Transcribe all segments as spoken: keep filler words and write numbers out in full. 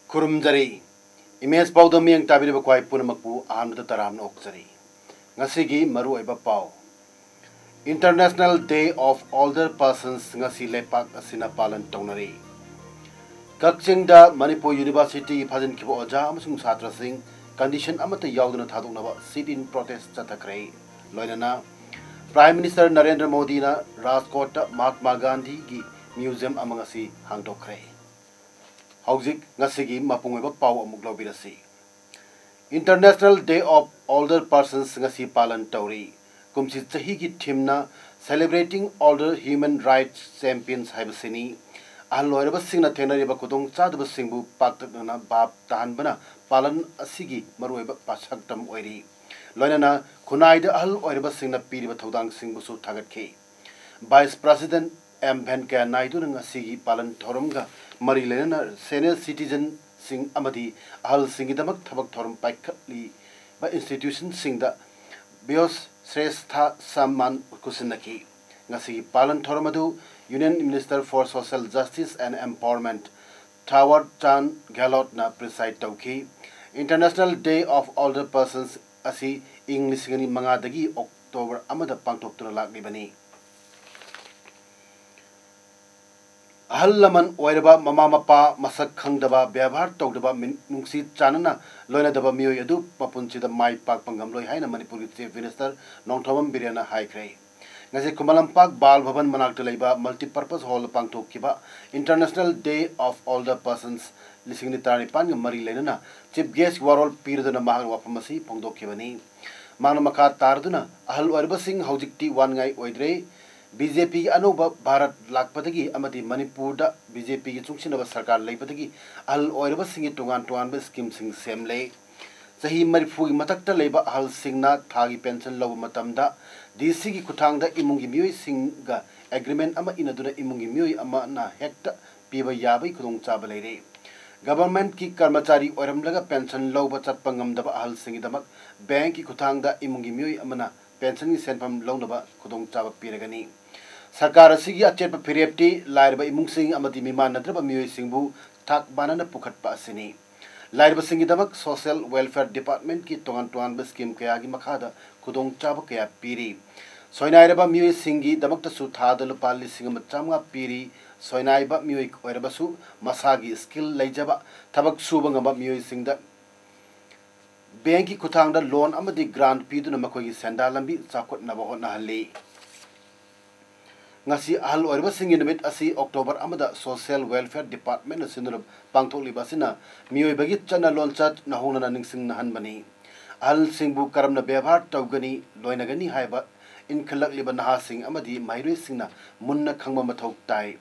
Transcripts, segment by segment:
ꯈꯨꯔꯨꯝꯖꯔꯤ꯫ Image ꯄꯥꯎꯗꯝ ꯃꯤꯠꯌꯦꯡ ꯇꯥꯕꯤꯔꯤꯕ ꯈ꯭ꯋꯥꯏ ꯄꯨꯝꯅꯃꯛꯄꯨ ꯑꯍꯥꯟꯕꯗ ꯇꯔꯥꯝꯅ ꯑꯣꯛꯆꯔꯤ꯫ ꯉꯁꯤꯒꯤ ꯃꯔꯨꯑꯣꯏꯕ ꯄꯥꯎ꯫ International Day of Older Persons ꯉꯁꯤ ꯂꯩꯄꯥꯛ ꯑꯁꯤꯅ ꯄꯥꯂꯟ ꯇꯧꯅꯔꯤ꯫ ꯀꯛꯆꯤꯡꯗ ꯃꯅꯤꯄꯨꯔ ꯌꯨꯅꯤꯚꯔꯁꯤꯇꯤꯒꯤ ꯐꯥꯖꯤꯟꯈꯤꯕ ꯑꯣꯖꯥ ꯑꯃꯁꯨꯡ ꯁꯥꯇ꯭ꯔꯁꯤꯡ condition ꯑꯃꯠꯇ ꯌꯥꯎꯗꯅ ꯊꯥꯗꯣꯛꯅꯕ sit-in protest ꯆꯠꯊꯈ꯭ꯔꯦ꯫ ꯂꯣꯏꯅꯅ Prime Minister ꯅꯔꯦꯟꯗ꯭ꯔ ꯃꯣꯗꯤꯅ ꯔꯥꯖꯀꯣꯠꯇ ꯃꯍꯥꯠꯃꯥ ꯒꯥꯟꯙꯤꯒꯤ museum ꯑꯃ ꯉꯁꯤ ꯍꯥꯡꯗꯣꯛꯈ꯭ꯔꯦ꯫ ꯍꯧꯖꯤꯛ ꯉꯁꯤꯒꯤ ꯃꯄꯨꯡ ꯑꯣꯏꯕ ꯄꯥꯎ ꯑꯃꯨꯛ ꯂꯧꯕꯤꯔꯁꯤ꯫ International Day of Older Persons ꯉꯁꯤ ꯄꯥꯂꯟ ꯇꯧꯔꯤ꯫ ꯀꯨꯝꯁꯤ ꯆꯍꯤꯒꯤ themeꯅ Celebrating Older Human Rights Champions ꯍꯥꯏꯕꯁꯤꯅꯤ꯫ ꯑꯍꯜ ꯑꯣꯏꯔꯕꯁꯤꯡꯅ ꯊꯦꯡꯅꯔꯤꯕ ꯈꯨꯗꯣꯡꯆꯥꯗꯕꯁꯤꯡꯕꯨ ꯄꯥꯛꯇꯛꯅꯅ ꯚꯥꯞ ꯇꯥꯍꯟꯕꯅ ꯄꯥꯂꯟ ꯑꯁꯤꯒꯤ ꯃꯔꯨꯑꯣꯏꯕ ꯁꯛꯇꯝ ꯑꯣꯏꯔꯤ꯫ ꯂꯣꯏꯅꯅ ꯈꯨꯟꯅꯥꯏꯗ ꯑꯍꯜ ꯑꯣꯏꯔꯕꯁꯤꯡꯅ ꯄꯤꯔꯤꯕ ꯊꯧꯗꯥꯡꯁꯤꯡꯕꯨꯁꯨ ꯊꯥꯒꯠꯈꯤ꯫ Vice President ꯑꯦꯝ ꯚꯦꯟꯀꯌꯥ ꯅꯥꯏꯗꯨꯅ ꯉꯁꯤꯒꯤ ꯄꯥꯂꯟ ꯊꯧꯔꯝꯒ ꯃꯔꯤ ꯂꯩꯅꯅ senior citizenꯁꯤꯡ ꯑꯃꯗꯤ ꯑꯍꯜꯁꯤꯡꯒꯤꯗꯃꯛ ꯊꯕꯛ ꯊꯧꯔꯝ ꯄꯥꯏꯈꯠꯂꯤꯕ institutionꯁꯤꯡꯗ ꯕꯤꯌꯣꯁ ꯁ꯭ꯔꯦꯁꯊꯥ ꯁꯝꯃꯥꯟ ꯈꯨꯠꯁꯤꯟꯅꯈꯤ꯫ ꯉꯁꯤꯒꯤ ꯄꯥꯂꯟ ꯊꯧꯔꯝ ꯑꯗꯨ Union Minister for Social Justice and Empowerment ꯊꯥꯋꯔ ꯆꯥꯟ ꯒꯦꯍꯂꯣꯠꯅ preside ꯇꯧꯈꯤ꯫ International Day of Older Persons ꯑꯁꯤ ꯏꯪ ꯂꯤꯁꯤꯡ ꯑꯅꯤ ꯃꯉꯥꯗꯒꯤ ꯑꯣꯛꯇꯣꯕꯔ ꯑꯃꯗ ꯄꯥꯡꯊꯣꯛꯇꯨꯅ ꯂꯥꯛꯂꯤꯕꯅꯤ꯫ ꯑꯍꯜ ꯂꯃꯟ ꯑꯣꯏꯔꯕ ꯃꯃꯥ ꯃꯄꯥ ꯃꯁꯛ ꯈꯪꯗꯕ, ꯕꯦꯕꯥꯔ ꯇꯧꯗꯕ, ꯃꯤ-, ꯅꯨꯡꯁꯤ ꯆꯥꯟꯅꯅ ꯂꯣꯏꯅꯗꯕ ꯃꯤꯑꯣꯏ ꯑꯗꯨ ꯃꯄꯨꯟꯁꯤꯗ ꯃꯥꯏ ꯄꯥꯛꯄ ꯉꯝꯂꯣꯏ ꯍꯥꯏꯅ ꯃꯅꯤꯄꯨꯔꯒꯤ Chief Minister ꯅꯣꯡꯊꯣꯝꯕꯝ ꯕꯤꯔꯦꯟꯅ ꯍꯥꯏꯈ꯭ꯔꯦ꯫ ꯉꯁꯤ ꯈꯨꯃꯟ ꯂꯝꯄꯥꯛ ꯕꯥꯜ ꯚꯕꯟ ꯃꯅꯥꯛꯇ ꯂꯩꯕ multipurpose hallꯗ ꯄꯥꯡꯊꯣꯛꯈꯤꯕ International Day of Older Persons ꯂꯤꯁꯤꯡ ꯑꯅꯤ ꯇꯔꯥꯅꯤꯄꯥꯟꯒ ꯃꯔꯤ ꯂꯩꯅꯅ Chief Guest ꯋꯥꯔꯣꯜ ꯄꯤꯔꯗꯨꯅ ꯃꯍꯥꯛꯅ ꯋꯥꯐꯝ ꯑꯁꯤ ꯐꯣꯡꯗꯣꯛꯈꯤꯕꯅꯤ꯫ ꯃꯍꯥꯛꯅ ꯃꯈꯥ ꯇꯥꯔꯗꯨꯅ, ꯑꯍꯜ ꯑꯣꯏꯔꯕꯁꯤꯡ ꯍꯧꯖꯤꯛꯇꯤ ꯋꯥꯅꯤꯡꯉꯥꯏ ꯑꯣꯏꯗ꯭ꯔꯦ꯫ ꯕꯤ ꯖꯦ ꯄꯤꯒꯤ ꯑꯅꯧꯕ ꯚꯥꯔꯠ ꯂꯥꯛꯄꯗꯒꯤ ꯑꯃꯗꯤ ꯃꯅꯤꯄꯨꯔꯗ ꯕꯤ ꯖꯦ ꯄꯤꯒꯤ ꯆꯨꯡꯁꯤꯟꯅꯕ ꯁꯔꯀꯥꯔ ꯂꯩꯕꯗꯒꯤ ꯑꯍꯜ ꯑꯣꯏꯔꯕꯁꯤꯡꯒꯤ ꯇꯣꯉꯥꯟ ꯇꯣꯉꯥꯟꯕ schemeꯁꯤꯡ ꯁꯦꯝꯂꯦ꯫ ꯆꯍꯤ ꯃꯔꯤꯐꯨꯒꯤ ꯃꯊꯛꯇ ꯂꯩꯕ ꯑꯍꯜꯁꯤꯡꯅ ꯊꯥꯒꯤ ꯄꯦꯟꯁꯟ ꯂꯧꯕ ꯃꯇꯝꯗ ꯗꯤ ꯁꯤꯒꯤ ꯈꯨꯠꯊꯥꯡꯗ ꯏꯃꯨꯡꯒꯤ ꯃꯤꯑꯣꯏꯁꯤꯡꯒ ꯑꯦꯒ꯭ꯔꯤꯃꯦꯟ ꯑꯃ ꯏꯅꯗꯨꯅ ꯏꯃꯨꯡꯒꯤ ꯃꯤꯑꯣꯏ ꯑꯃꯅ ꯍꯦꯛꯇ ꯄꯤꯕ ꯌꯥꯕꯒꯤ ꯈꯨꯗꯣꯡꯆꯥꯕ ꯂꯩꯔꯦ꯫ ꯒꯚꯔꯟꯃꯦꯟꯠꯀꯤ ꯀꯔꯃꯆꯥꯔꯤ ꯑꯣꯏꯔꯝꯂꯒ ꯄꯦꯟꯁꯟ ꯂꯧꯕ ꯆꯠꯄ ꯉꯝꯗꯕ ꯑꯍꯜꯁꯤꯡꯒꯤꯗꯃꯛ ꯕꯦꯡꯛꯀꯤ ꯈꯨꯠꯊꯥꯡꯗ ꯏꯃꯨꯡꯒꯤ ꯃꯤꯑꯣꯏ ꯑꯃꯅ ꯄꯦꯟꯁꯟꯒꯤ ꯁꯦꯟꯐꯝ ꯂꯧꯅꯕ ꯈꯨꯗꯣꯡꯆꯥꯕ ꯄꯤꯔꯒꯅꯤ꯫ ꯁꯔꯀꯥꯔ ꯑꯁꯤꯒꯤ ꯑꯆꯦꯠꯄ ꯐꯤꯔꯦꯞꯇꯤ ꯂꯥꯏꯔꯕ ꯏꯃꯨꯡꯁꯤꯡ ꯑꯃꯗꯤ ꯃꯤꯃꯥꯟꯅꯗ꯭ꯔꯕ ꯃꯤꯑꯣꯏꯁꯤꯡꯕꯨ ꯊꯥꯛ ꯃꯥꯟꯅꯅ ꯄꯨꯈꯠꯄ ꯑꯁꯤꯅꯤ꯫ ꯂꯥꯏꯔꯕꯁꯤꯡꯒꯤꯗꯃꯛ ꯁꯣꯁꯤꯌꯦꯜ ꯋꯦꯜꯐꯤꯌꯔ ꯗꯤꯄꯥꯔꯠꯃꯦꯟꯠꯀꯤ ꯇꯣꯉꯥꯟ ꯇꯣꯉꯥꯟꯕ ꯁ꯭ꯀꯤꯝ ꯀꯌꯥꯒꯤ ꯃꯈꯥꯗ ꯈꯨꯗꯣꯡꯆꯥꯕ ꯀꯌꯥ ꯄꯤꯔꯤ꯫ ꯁꯣꯏꯅꯥꯏꯔꯕ ꯃꯤꯑꯣꯏꯁꯤꯡꯒꯤꯗꯃꯛꯇꯁꯨ ꯊꯥꯗ ꯂꯨꯄꯥ ꯂꯤꯁꯤꯡ ꯑꯃ ꯆꯥꯝꯃꯉꯥ ꯄꯤꯔꯤ꯫ ꯁꯣꯏꯅꯥꯏꯕ ꯃꯤꯑꯣꯏ ꯑꯣꯏꯔꯕꯁꯨ ꯃꯁꯥꯒꯤ ꯁ꯭ꯀꯤꯜ ꯂꯩꯖꯕ, ꯊꯕꯛ ꯁꯨꯕ ꯉꯝꯕ ꯃꯤꯑꯣꯏꯁꯤꯡꯗ ꯕꯦꯡꯛꯀꯤ ꯈꯨꯠꯊꯥꯡꯗ ꯂꯣꯟ ꯑꯃꯗꯤ ꯒ꯭ꯔꯥꯟꯠ ꯄꯤꯗꯨꯅ ꯃꯈꯣꯏꯒꯤ ꯁꯦꯟꯗꯥꯟ ꯂꯝꯕꯤ ꯆꯥꯎꯈꯠꯅꯕ ꯍꯣꯠꯅꯍꯜꯂꯤ꯫ ꯉꯁꯤ ꯑꯍꯜ ꯑꯣꯏꯔꯕꯁꯤꯡꯒꯤ ꯅꯨꯃꯤꯠ ꯑꯁꯤ ꯑꯣꯛꯇꯣꯕꯔ ꯑꯃꯗ ꯁꯣꯁꯤꯌꯦꯜ ꯋꯦꯜꯐꯤꯌꯔ ꯗꯤꯄꯥꯔꯠꯃꯦꯟꯠꯅ ꯁꯤꯟꯗꯨꯅ ꯄꯥꯡꯊꯣꯛꯂꯤꯕ ꯑꯁꯤꯅ ꯃꯤꯑꯣꯏꯕꯒꯤ ꯆꯠꯅ ꯂꯣꯟꯆꯠ ꯅꯧꯍꯧꯅꯅ ꯅꯤꯡꯁꯤꯡꯅꯍꯟꯕꯅꯤ꯫ ꯑꯍꯜꯁꯤꯡꯕꯨ ꯀꯔꯝꯅ ꯕꯦꯕꯥꯔ ꯇꯧꯒꯅꯤ, ꯂꯣꯏꯅꯒꯅꯤ ꯍꯥꯏꯕ ꯏꯟꯈꯠꯂꯛꯂꯤꯕ ꯅꯍꯥꯁꯤꯡ ꯑꯃꯗꯤ ꯃꯍꯩꯔꯣꯏꯁꯤꯡꯅ ꯃꯨꯟꯅ ꯈꯪꯕ ꯃꯊꯧ ꯇꯥꯏ꯫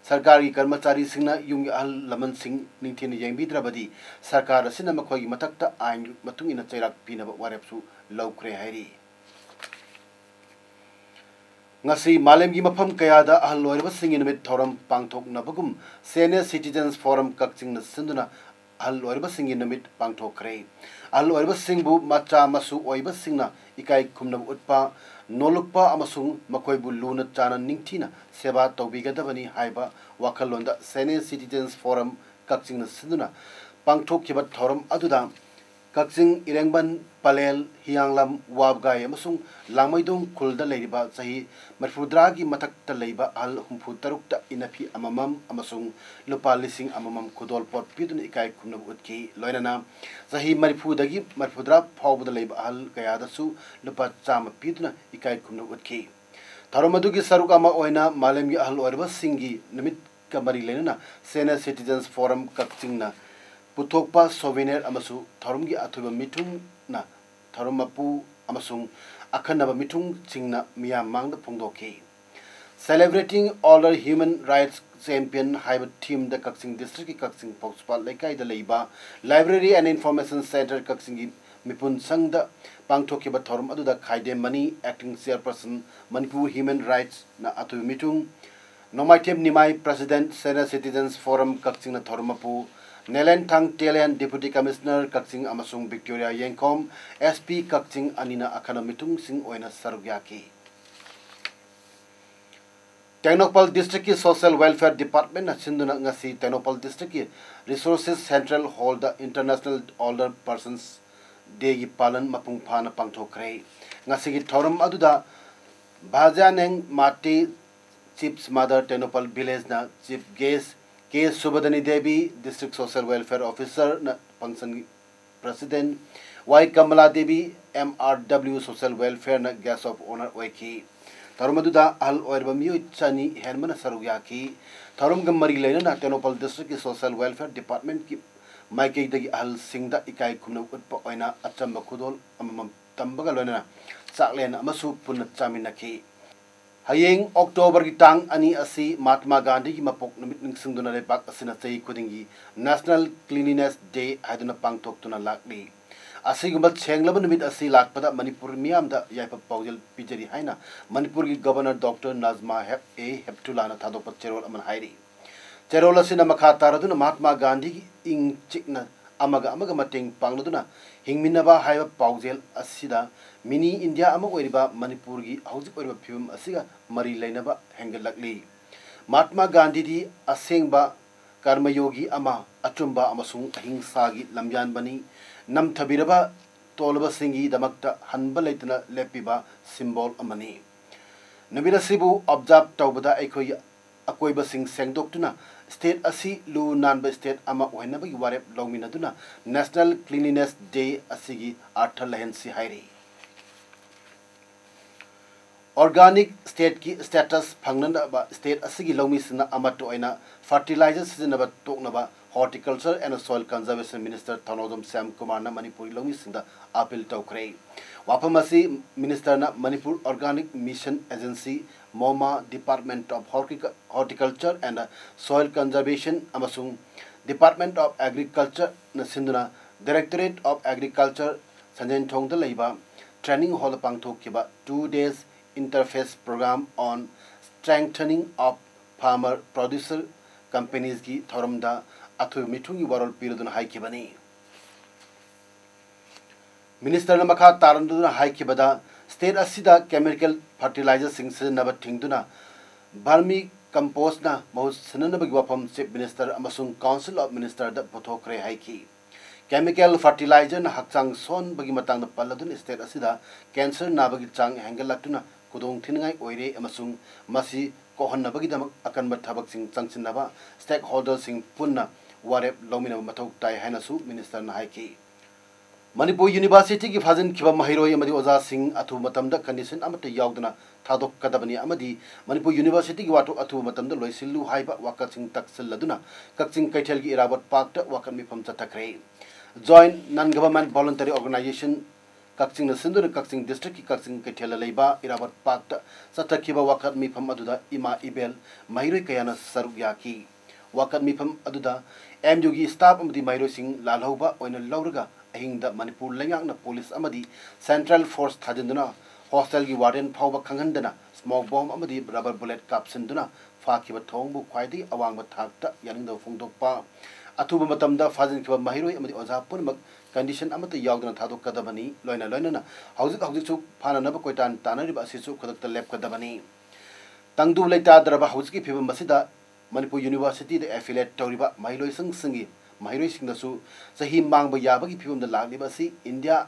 ꯁꯔꯀꯥꯔꯒꯤ ꯀꯔꯃꯆꯥꯔꯤꯁꯤꯡꯅ ꯌꯨꯝꯒꯤ ꯑꯍꯜ ꯂꯃꯟꯁꯤꯡ ꯅꯤꯡꯊꯤꯅ ꯌꯦꯡꯕꯤꯗ꯭ꯔꯕꯗꯤ ꯁꯔꯀꯥꯔ ꯑꯁꯤꯅ ꯃꯈꯣꯏꯒꯤ ꯃꯊꯛꯇ ꯑꯥꯏꯟ ꯃꯇꯨꯡ ꯏꯟꯅ ꯆꯩꯔꯥꯛ ꯄꯤꯅꯕ ꯋꯥꯔꯦꯞꯁꯨ ꯂꯧꯈ꯭ꯔꯦ ꯍꯥꯏꯔꯤ꯫ ꯉꯁꯤ ꯃꯥꯂꯦꯝꯒꯤ ꯃꯐꯝ ꯀꯌꯥꯗ ꯑꯍꯜ ꯑꯣꯏꯔꯕꯁꯤꯡꯒꯤ ꯅꯨꯃꯤꯠ ꯊꯧꯔꯝ ꯄꯥꯡꯊꯣꯛꯅꯕꯒꯨꯝ Senior Citizens Forum ꯀꯛꯆꯤꯡꯅ ꯁꯤꯟꯗꯨꯅ ꯑꯍꯜ ꯑꯣꯏꯔꯕꯁꯤꯡꯒꯤ ꯅꯨꯃꯤꯠ ꯄꯥꯡꯊꯣꯛꯈ꯭ꯔꯦ꯫ ꯑꯍꯜ ꯑꯣꯏꯔꯕꯁꯤꯡꯕꯨ ꯃꯆꯥ ꯃꯁꯨ ꯑꯣꯏꯕꯁꯤꯡꯅ ꯏꯀꯥꯏ ꯈꯨꯝꯅꯕ ꯎꯠꯄ, ꯅꯣꯜꯂꯨꯛꯄ ꯑꯃꯁꯨꯡ ꯃꯈꯣꯏꯕꯨ ꯂꯨꯅ ꯆꯥꯟꯅ ꯅꯤꯡꯊꯤꯅ ꯁꯦꯕꯥ ꯇꯧꯕꯤꯒꯗꯕꯅꯤ ꯍꯥꯏꯕ ꯋꯥꯈꯜꯂꯣꯟꯗ Senior Citizens Forum ꯀꯛꯆꯤꯡꯅ ꯁꯤꯟꯗꯨꯅ ꯄꯥꯡꯊꯣꯛꯈꯤꯕ ꯊꯧꯔꯝ ꯑꯗꯨꯗ ꯀꯛꯆꯤꯡ, ꯏꯔꯦꯡꯕꯟ, ꯄꯂꯦꯜ, ꯍꯤꯌꯥꯡꯂꯝ, ꯋꯥꯕꯒꯥꯏ ꯑꯃꯁꯨꯡ ꯂꯥꯡꯃꯩꯗꯣꯡ ꯈꯨꯜꯗ ꯂꯩꯔꯤꯕ ꯆꯍꯤ ꯃꯔꯤꯐꯨꯇꯔꯥꯒꯤ ꯃꯊꯛꯇ ꯂꯩꯕ ꯑꯍꯜ ꯍꯨꯝꯐꯨꯇꯔꯨꯛꯇ ꯏꯟꯅꯐꯤ ꯑꯃꯃꯝ ꯑꯃꯁꯨꯡ ꯂꯨꯄꯥ ꯂꯤꯁꯤꯡ ꯑꯃꯃꯝ ꯈꯨꯗꯣꯜꯄꯣꯠ ꯄꯤꯗꯨꯅ ꯏꯀꯥꯏ ꯈꯨꯝꯅꯕ ꯎꯠꯈꯤ꯫ ꯂꯣꯏꯅꯅ ꯆꯍꯤ ꯃꯔꯤꯐꯨꯗꯒꯤ ꯃꯔꯤꯐꯨꯇꯔꯥ ꯐꯥꯎꯕꯗ ꯂꯩꯕ ꯑꯍꯜ ꯀꯌꯥꯗꯁꯨ ꯂꯨꯄꯥ ꯆꯥꯝꯃ ꯄꯤꯗꯨꯅ ꯏꯀꯥꯏ ꯈꯨꯝꯅꯕ ꯎꯠꯈꯤ꯫ ꯊꯧꯔꯝ ꯑꯗꯨꯒꯤ ꯁꯔꯨꯛ ꯑꯃ ꯑꯣꯏꯅ ꯃꯥꯂꯦꯝꯒꯤ ꯑꯍꯜ ꯑꯣꯏꯔꯕꯁꯤꯡꯒꯤ ꯅꯨꯃꯤꯠꯀ ꯃꯔꯤ ꯂꯩꯅꯅ Senior Citizens Forum ꯀꯛꯆꯤꯡꯅ ꯄꯨꯊꯣꯛꯄ ꯁꯣꯚꯦꯅꯤꯌꯔ ꯑꯃꯁꯨ ꯊꯧꯔꯝꯒꯤ ꯑꯊꯣꯏꯕ ꯃꯤꯊꯨꯡꯅ ꯊꯧꯔꯝ ꯃꯄꯨ ꯑꯃꯁꯨꯡ ꯑꯈꯟꯅꯕ ꯃꯤꯊꯨꯡꯁꯤꯡꯅ ꯃꯤꯌꯥꯝ ꯃꯥꯡꯗ ꯐꯣꯡꯗꯣꯛꯈꯤ꯫ Celebrating Older Human Rights Champion ꯍꯥꯏꯕ theme ꯗ ꯀꯛꯆꯤꯡ district ꯀꯤ ꯀꯛꯆꯤꯡ ꯐꯧꯁꯄꯥꯠ ꯂꯩꯀꯥꯏꯗ ꯂꯩꯕ Library and Information Centre ꯀꯛꯆꯤꯡꯒꯤ ꯃꯤꯄꯨꯟ ꯁꯪꯗ ꯄꯥꯡꯊꯣꯛꯈꯤꯕ ꯊꯧꯔꯝ ꯑꯗꯨꯗ ꯈꯥꯏꯗꯦꯝ money, acting chairperson, Manipur Human Rights ꯅ ꯑꯊꯣꯏꯕ ꯃꯤꯊꯨꯡ, ꯅꯣꯡꯃꯥꯏꯊꯦꯝ ꯅꯤꯃꯥꯏ, president, Senior Citizens Forum ꯀꯛꯆꯤꯡꯅ ꯊꯧꯔꯝ ꯃꯄꯨ, ꯅꯦꯂꯦꯟꯊꯥꯡ ꯇꯦꯂꯦꯟ, Deputy Commissioner ꯀꯛꯆꯤꯡ ꯑꯃꯁꯨꯡ ꯕꯤꯛꯇꯣꯔꯤꯌꯥ ꯌꯦꯡꯈꯣꯝ, S P ꯀꯛꯆꯤꯡ ꯑꯅꯤꯅ ꯑꯈꯟꯅ ꯃꯤꯊꯨꯡꯁꯤꯡ ꯑꯣꯏꯅ ꯁꯔꯨꯛ ꯌꯥꯈꯤ꯫ ꯇꯦꯡꯅꯧꯄꯜ district ꯀꯤ Social Welfare Department ꯅ ꯁꯤꯟꯗꯨꯅ ꯉꯁꯤ ꯇꯦꯡꯅꯧꯄꯜ district ꯀꯤ Resources Central Hall ꯗ International Older Persons Day ꯒꯤ ꯄꯥꯂꯟ ꯃꯄꯨꯡ ꯐꯥꯅ ꯄꯥꯡꯊꯣꯛꯈ꯭ꯔꯦ꯫ ꯉꯁꯤꯒꯤ ꯊꯧꯔꯝ ꯑꯗꯨꯗ ꯚꯥꯖꯥꯅꯦꯡ ꯃꯥꯇꯤ Chief's Mother ꯇꯦꯡꯅꯧꯄꯜ village ꯅ chief guest, ꯀꯦ ꯁꯨꯕꯗꯅꯤ Devi, District Social Welfare Officer ꯅ function president, ꯋꯥꯏ Kamala Devi, M R W Social Welfare ꯅ guest of honour ꯑꯣꯏꯈꯤ꯫ ꯊꯧꯔꯝ ꯑꯗꯨꯗ ꯑꯍꯜ ꯑꯣꯏꯔꯕ ꯃꯤꯑꯣꯏ ꯆꯅꯤ ꯍꯦꯟꯕꯅ ꯁꯔꯨꯛ ꯌꯥꯈꯤ꯫ ꯊꯧꯔꯝꯒ ꯃꯔꯤ ꯂꯩꯅꯅ ꯇꯦꯡꯅꯧꯄꯜ district ꯀꯤ Social Welfare Department ꯀꯤ ꯃꯥꯏꯀꯩꯗꯒꯤ ꯑꯍꯜꯁꯤꯡꯗ ꯏꯀꯥꯏ ꯈꯨꯝꯅꯕ ꯎꯠꯄ ꯑꯣꯏꯅ ꯑꯆꯝꯕ ꯈꯨꯗꯣꯜ ꯑꯃꯃꯝ ꯇꯝꯕꯒ ꯂꯣꯏꯅꯅ ꯆꯥꯛꯂꯦꯟ ꯑꯃꯁꯨ ꯄꯨꯟꯅ ꯆꯥꯃꯤꯟꯅꯈꯤ꯫ ꯍꯌꯦꯡ October ꯒꯤ ꯇꯥꯡ ꯑꯅꯤ ꯑꯁꯤ ꯃꯍꯥꯠꯃꯥ ꯒꯥꯟꯙꯤꯒꯤ ꯃꯄꯣꯛ ꯅꯨꯃꯤꯠ ꯅꯤꯡꯁꯤꯡꯗꯨꯅ ꯂꯩꯕꯥꯛ ꯑꯁꯤꯅ ꯆꯍꯤ ꯈꯨꯗꯤꯡꯒꯤ National Cleanliness Day ꯍꯥꯏꯗꯨꯅ ꯄꯥꯡꯊꯣꯛꯇꯨꯅ ꯂꯥꯛꯂꯤ꯫ ꯑꯁꯤꯒꯨꯝꯕ ꯁꯦꯡꯂꯕ ꯅꯨꯃꯤꯠ ꯑꯁꯤ ꯂꯥꯛꯄꯗ ꯃꯅꯤꯄꯨꯔ ꯃꯤꯌꯥꯝꯗ ꯌꯥꯏꯐ ꯄꯥꯎꯖꯦꯜ ꯄꯤꯖꯔꯤ ꯍꯥꯏꯅ ꯃꯅꯤꯄꯨꯔꯒꯤ Governor Doctor ꯅꯥꯖꯃꯥ ꯍꯦꯞ ꯑꯦ ꯍꯦꯞꯇꯨꯂꯥꯅ ꯊꯥꯗꯣꯛꯄ ꯆꯦꯔꯣꯜ ꯑꯃꯅ ꯍꯥꯏꯔꯤ꯫ ꯆꯦꯔꯣꯜ ꯑꯁꯤꯅ ꯃꯈꯥ ꯇꯥꯔꯗꯨꯅ ꯃꯍꯥꯠꯃꯥ ꯒꯥꯟꯙꯤꯒꯤ ꯏꯪ ꯆꯤꯛꯅ ꯑꯃꯒ ꯑꯃꯒ ꯃꯇꯦꯡ ꯄꯥꯡꯅꯗꯨꯅ ꯍꯤꯡꯃꯤꯟꯅꯕ ꯍꯥꯏꯕ ꯄꯥꯎꯖꯦꯜ ꯑꯁꯤꯗ mini India ꯑꯃ ꯑꯣꯏꯔꯤꯕ ꯃꯅꯤꯄꯨꯔꯒꯤ ꯍꯧꯖꯤꯛ ꯑꯣꯏꯔꯤꯕ ꯐꯤꯕꯝ ꯑꯁꯤꯒ ꯃꯔꯤ ꯂꯩꯅꯕ ꯍꯦꯟꯒꯠꯂꯛꯂꯤ꯫ ꯃꯍꯥꯠꯃꯥ ꯒꯥꯟꯙꯤꯗꯤ ꯑꯁꯦꯡꯕ ꯀꯔꯃꯌꯣꯒꯤ ꯑꯃ, ꯑꯆꯨꯝꯕ ꯑꯃꯁꯨꯡ ꯑꯍꯤꯡꯁꯥꯒꯤ ꯂꯝꯌꯥꯟꯕꯅꯤ꯫ ꯅꯝꯊꯕꯤꯔꯕ ꯇꯣꯜꯂꯕꯁꯤꯡꯒꯤꯗꯃꯛꯇ ꯍꯟꯕ ꯂꯩꯇꯅ ꯂꯦꯞꯄꯤꯕ symbol ꯑꯃꯅꯤ꯫ ꯅꯨꯃꯤꯠ ꯑꯁꯤꯕꯨ observe ꯇꯧꯕꯗ ꯑꯩꯈꯣꯏꯒꯤ ꯑꯀꯣꯏꯕꯁꯤꯡ ꯁꯦꯡꯗꯣꯛꯇꯨꯅ state ꯑꯁꯤ ꯂꯨ ꯅꯥꯟꯕ state ꯑꯃ ꯑꯣꯏꯍꯟꯅꯕꯒꯤ ꯋꯥꯔꯦꯞ ꯂꯧꯃꯤꯟꯅꯗꯨꯅ National Cleanliness Day ꯑꯁꯤꯒꯤ ꯑꯔꯊ ꯂꯩꯍꯟꯁꯤ ꯍꯥꯏꯔꯤ꯫ Organic state ꯀꯤ status ꯐꯪꯅꯅꯕ state ꯑꯁꯤꯒꯤ ꯂꯧꯃꯤꯁꯤꯡꯅ ꯑꯃꯠꯇ ꯑꯣꯏꯅ fertilizer ꯁꯤꯖꯤꯟꯅꯕ ꯇꯣꯛꯅꯕ Horticulture and Soil Conservation Minister ꯊꯧꯅꯥꯎꯖꯝ ꯁ꯭ꯌꯥꯝ ꯀꯨꯃꯥꯔꯅ ꯃꯅꯤꯄꯨꯔꯒꯤ ꯂꯧꯃꯤꯁꯤꯡꯗ appeal ꯇꯧꯈ꯭ꯔꯦ꯫ ꯋꯥꯐꯝ ꯑꯁꯤ minister ꯅ Manipur Organic Mission Agency ꯃꯣꯃꯥ, Department of Hortica-, Horticulture and Soil Conservation ꯑꯃꯁꯨꯡ Department of Agricultureꯅ ꯁꯤꯟꯗꯨꯅ Directorate of Agriculture ꯁꯟꯖꯦꯟꯊꯣꯡꯗ ꯂꯩꯕ training hallꯗ ꯄꯥꯡꯊꯣꯛꯈꯤꯕ two days interfaith program on strengthening of farmer producer companiesꯀꯤ ꯊꯧꯔꯝꯗ ꯑꯊꯣꯏꯕ ꯃꯤꯊꯨꯡꯒꯤ ꯋꯥꯔꯣꯜ ꯄꯤꯔꯗꯨꯅ ꯍꯥꯏꯈꯤꯕꯅꯤ꯫ Ministerꯅ ꯃꯈꯥ ꯇꯥꯔꯝꯗꯨꯅ ꯍꯥꯏꯈꯤꯕꯗ, state ꯑꯁꯤꯗ chemical fertilizerꯁꯤꯡ ꯁꯤꯖꯤꯟꯅꯕ ꯊꯤꯡꯗꯨꯅ vermi compostꯅ ꯃꯍꯨꯠ ꯁꯤꯟꯅꯅꯕꯒꯤ ꯋꯥꯐꯝ Chief Minister ꯑꯃꯁꯨꯡ Council of Ministerꯗ ꯄꯨꯊꯣꯛꯈ꯭ꯔꯦ ꯍꯥꯏꯈꯤ꯫ Chemical fertilizerꯅ ꯍꯛꯆꯥꯡ ꯁꯣꯟꯕꯒꯤ ꯃꯇꯥꯡꯗ ꯄꯜꯂꯗꯨꯅ, state ꯑꯁꯤꯗ cancer ꯅꯥꯕꯒꯤ ꯆꯥꯡ ꯍꯦꯟꯒꯠꯂꯛꯇꯨꯅ ꯈꯨꯗꯣꯡꯊꯤꯅꯤꯡꯉꯥꯏ ꯑꯣꯏꯔꯦ ꯑꯃꯁꯨꯡ ꯃꯁꯤ ꯀꯣꯛꯍꯟꯅꯕꯒꯤꯗꯃꯛ ꯑꯀꯟꯕ ꯊꯕꯛꯁꯤꯡ ꯆꯪꯁꯤꯟꯅꯕ stakeholderꯁꯤꯡ ꯄꯨꯟꯅ ꯋꯥꯔꯦꯞ ꯂꯧꯃꯤꯟꯅꯕ ꯃꯊꯧ ꯇꯥꯏ ꯍꯥꯏꯅꯁꯨ ministerꯅ ꯍꯥꯏꯈꯤ꯫ ꯃꯅꯤꯄꯨꯔ Universityꯒꯤ ꯐꯥꯖꯤꯟꯈꯤꯕ ꯃꯍꯩꯔꯣꯏ ꯑꯃꯗꯤ ꯑꯣꯖꯥꯁꯤꯡ ꯑꯊꯨꯕ ꯃꯇꯝꯗ condition ꯑꯃꯠꯇ ꯌꯥꯎꯗꯅ ꯊꯥꯗꯣꯛꯀꯗꯕꯅꯤ ꯑꯃꯗꯤ ꯃꯅꯤꯄꯨꯔ Universityꯒꯤ ꯋꯥꯊꯣꯛ ꯑꯊꯨꯕ ꯃꯇꯝꯗ ꯂꯣꯏꯁꯤꯜꯂꯨ ꯍꯥꯏꯕ ꯋꯥꯀꯠꯁꯤꯡ ꯇꯛꯁꯤꯜꯂꯗꯨꯅ ꯀꯛꯆꯤꯡ ꯀꯩꯊꯦꯜꯒꯤ ꯏꯔꯥꯕꯣꯠ ꯄꯥꯔꯛꯇ ꯋꯥꯀꯠ ꯃꯤꯐꯝ ꯆꯠꯊꯈ꯭ꯔꯦ꯫ Joint Non Government Voluntary Organization ꯀꯛꯆꯤꯡꯅ ꯁꯤꯟꯗꯨꯅ ꯀꯛꯆꯤꯡ districtꯀꯤ ꯀꯛꯆꯤꯡ ꯀꯩꯊꯦꯜꯗ ꯂꯩꯕ ꯏꯔꯥꯕꯣꯠ ꯄꯥꯔꯛꯇ ꯆꯠꯊꯈꯤꯕ ꯋꯥꯀꯠ ꯃꯤꯐꯝ ꯑꯗꯨꯗ ꯏꯃꯥ ꯏꯕꯦꯜ ꯃꯍꯩꯔꯣꯏ ꯀꯌꯥꯅ ꯁꯔꯨꯛ ꯌꯥꯈꯤ꯫ ꯋꯥꯀꯠ ꯃꯤꯐꯝ ꯑꯗꯨꯗ MUꯒꯤ staff ꯑꯃꯗꯤ ꯃꯍꯩꯔꯣꯏꯁꯤꯡ ꯂꯥꯜꯍꯧꯕ ꯑꯣꯏꯅ ꯂꯧꯔꯒ ꯑꯍꯤꯡꯗ ꯃꯅꯤꯄꯨꯔ ꯂꯩꯉꯥꯛꯅ police ꯑꯃꯗꯤ central force ꯊꯥꯖꯤꯟꯗꯨꯅ hostelꯒꯤ warden ꯐꯥꯎꯕ ꯈꯪꯍꯟꯗꯅ smoke bomb ꯑꯃꯗꯤ rubber bullet ꯀꯥꯞꯁꯤꯟꯗꯨꯅ ꯐꯥꯈꯤꯕ ꯊꯧꯑꯣꯡꯕꯨ ꯈ꯭ꯋꯥꯏꯗꯒꯤ ꯑꯋꯥꯡꯕ ꯊꯥꯛꯇ ꯌꯥꯅꯤꯡꯗꯕ ꯐꯣꯡꯗꯣꯛꯄ꯫ ꯑꯊꯨꯕ ꯃꯇꯝꯗ ꯐꯥꯖꯤꯟꯈꯤꯕ ꯃꯍꯩꯔꯣꯏ ꯑꯃꯗꯤ ꯑꯣꯖꯥ ꯄꯨꯝꯅꯃꯛ condition ꯑꯃꯠꯇ ꯌꯥꯎꯗꯅ ꯊꯥꯗꯣꯛꯀꯗꯕꯅꯤ꯫ ꯂꯣꯏꯅ ꯂꯣꯏꯅꯅ ꯍꯧꯖꯤꯛ ꯍꯧꯖꯤꯛꯁꯨ ꯐꯥꯅꯅꯕ ꯀꯣꯏꯇꯥꯟ ꯇꯥꯟꯅꯔꯤꯕ ꯑꯁꯤꯁꯨ ꯈꯨꯗꯛꯇ ꯂꯦꯞꯀꯗꯕꯅꯤ꯫ ꯇꯪꯗꯨ ꯂꯩꯇꯥꯗ꯭ꯔꯕ ꯍꯧꯖꯤꯛꯀꯤ ꯐꯤꯕꯝ ꯑꯁꯤꯗ ꯃꯅꯤꯄꯨꯔ Universityꯗ affiliate ꯇꯧꯔꯤꯕ ꯃꯍꯩꯂꯣꯏꯁꯪꯁꯤꯡꯒꯤ ꯃꯍꯩꯔꯣꯏꯁꯤꯡꯗꯁꯨ ꯆꯍꯤ ꯃꯥꯡꯕ ꯌꯥꯕꯒꯤ ꯐꯤꯕꯝꯗ ꯂꯥꯛꯂꯤꯕ ꯑꯁꯤ ꯏꯟꯗꯤꯌꯥ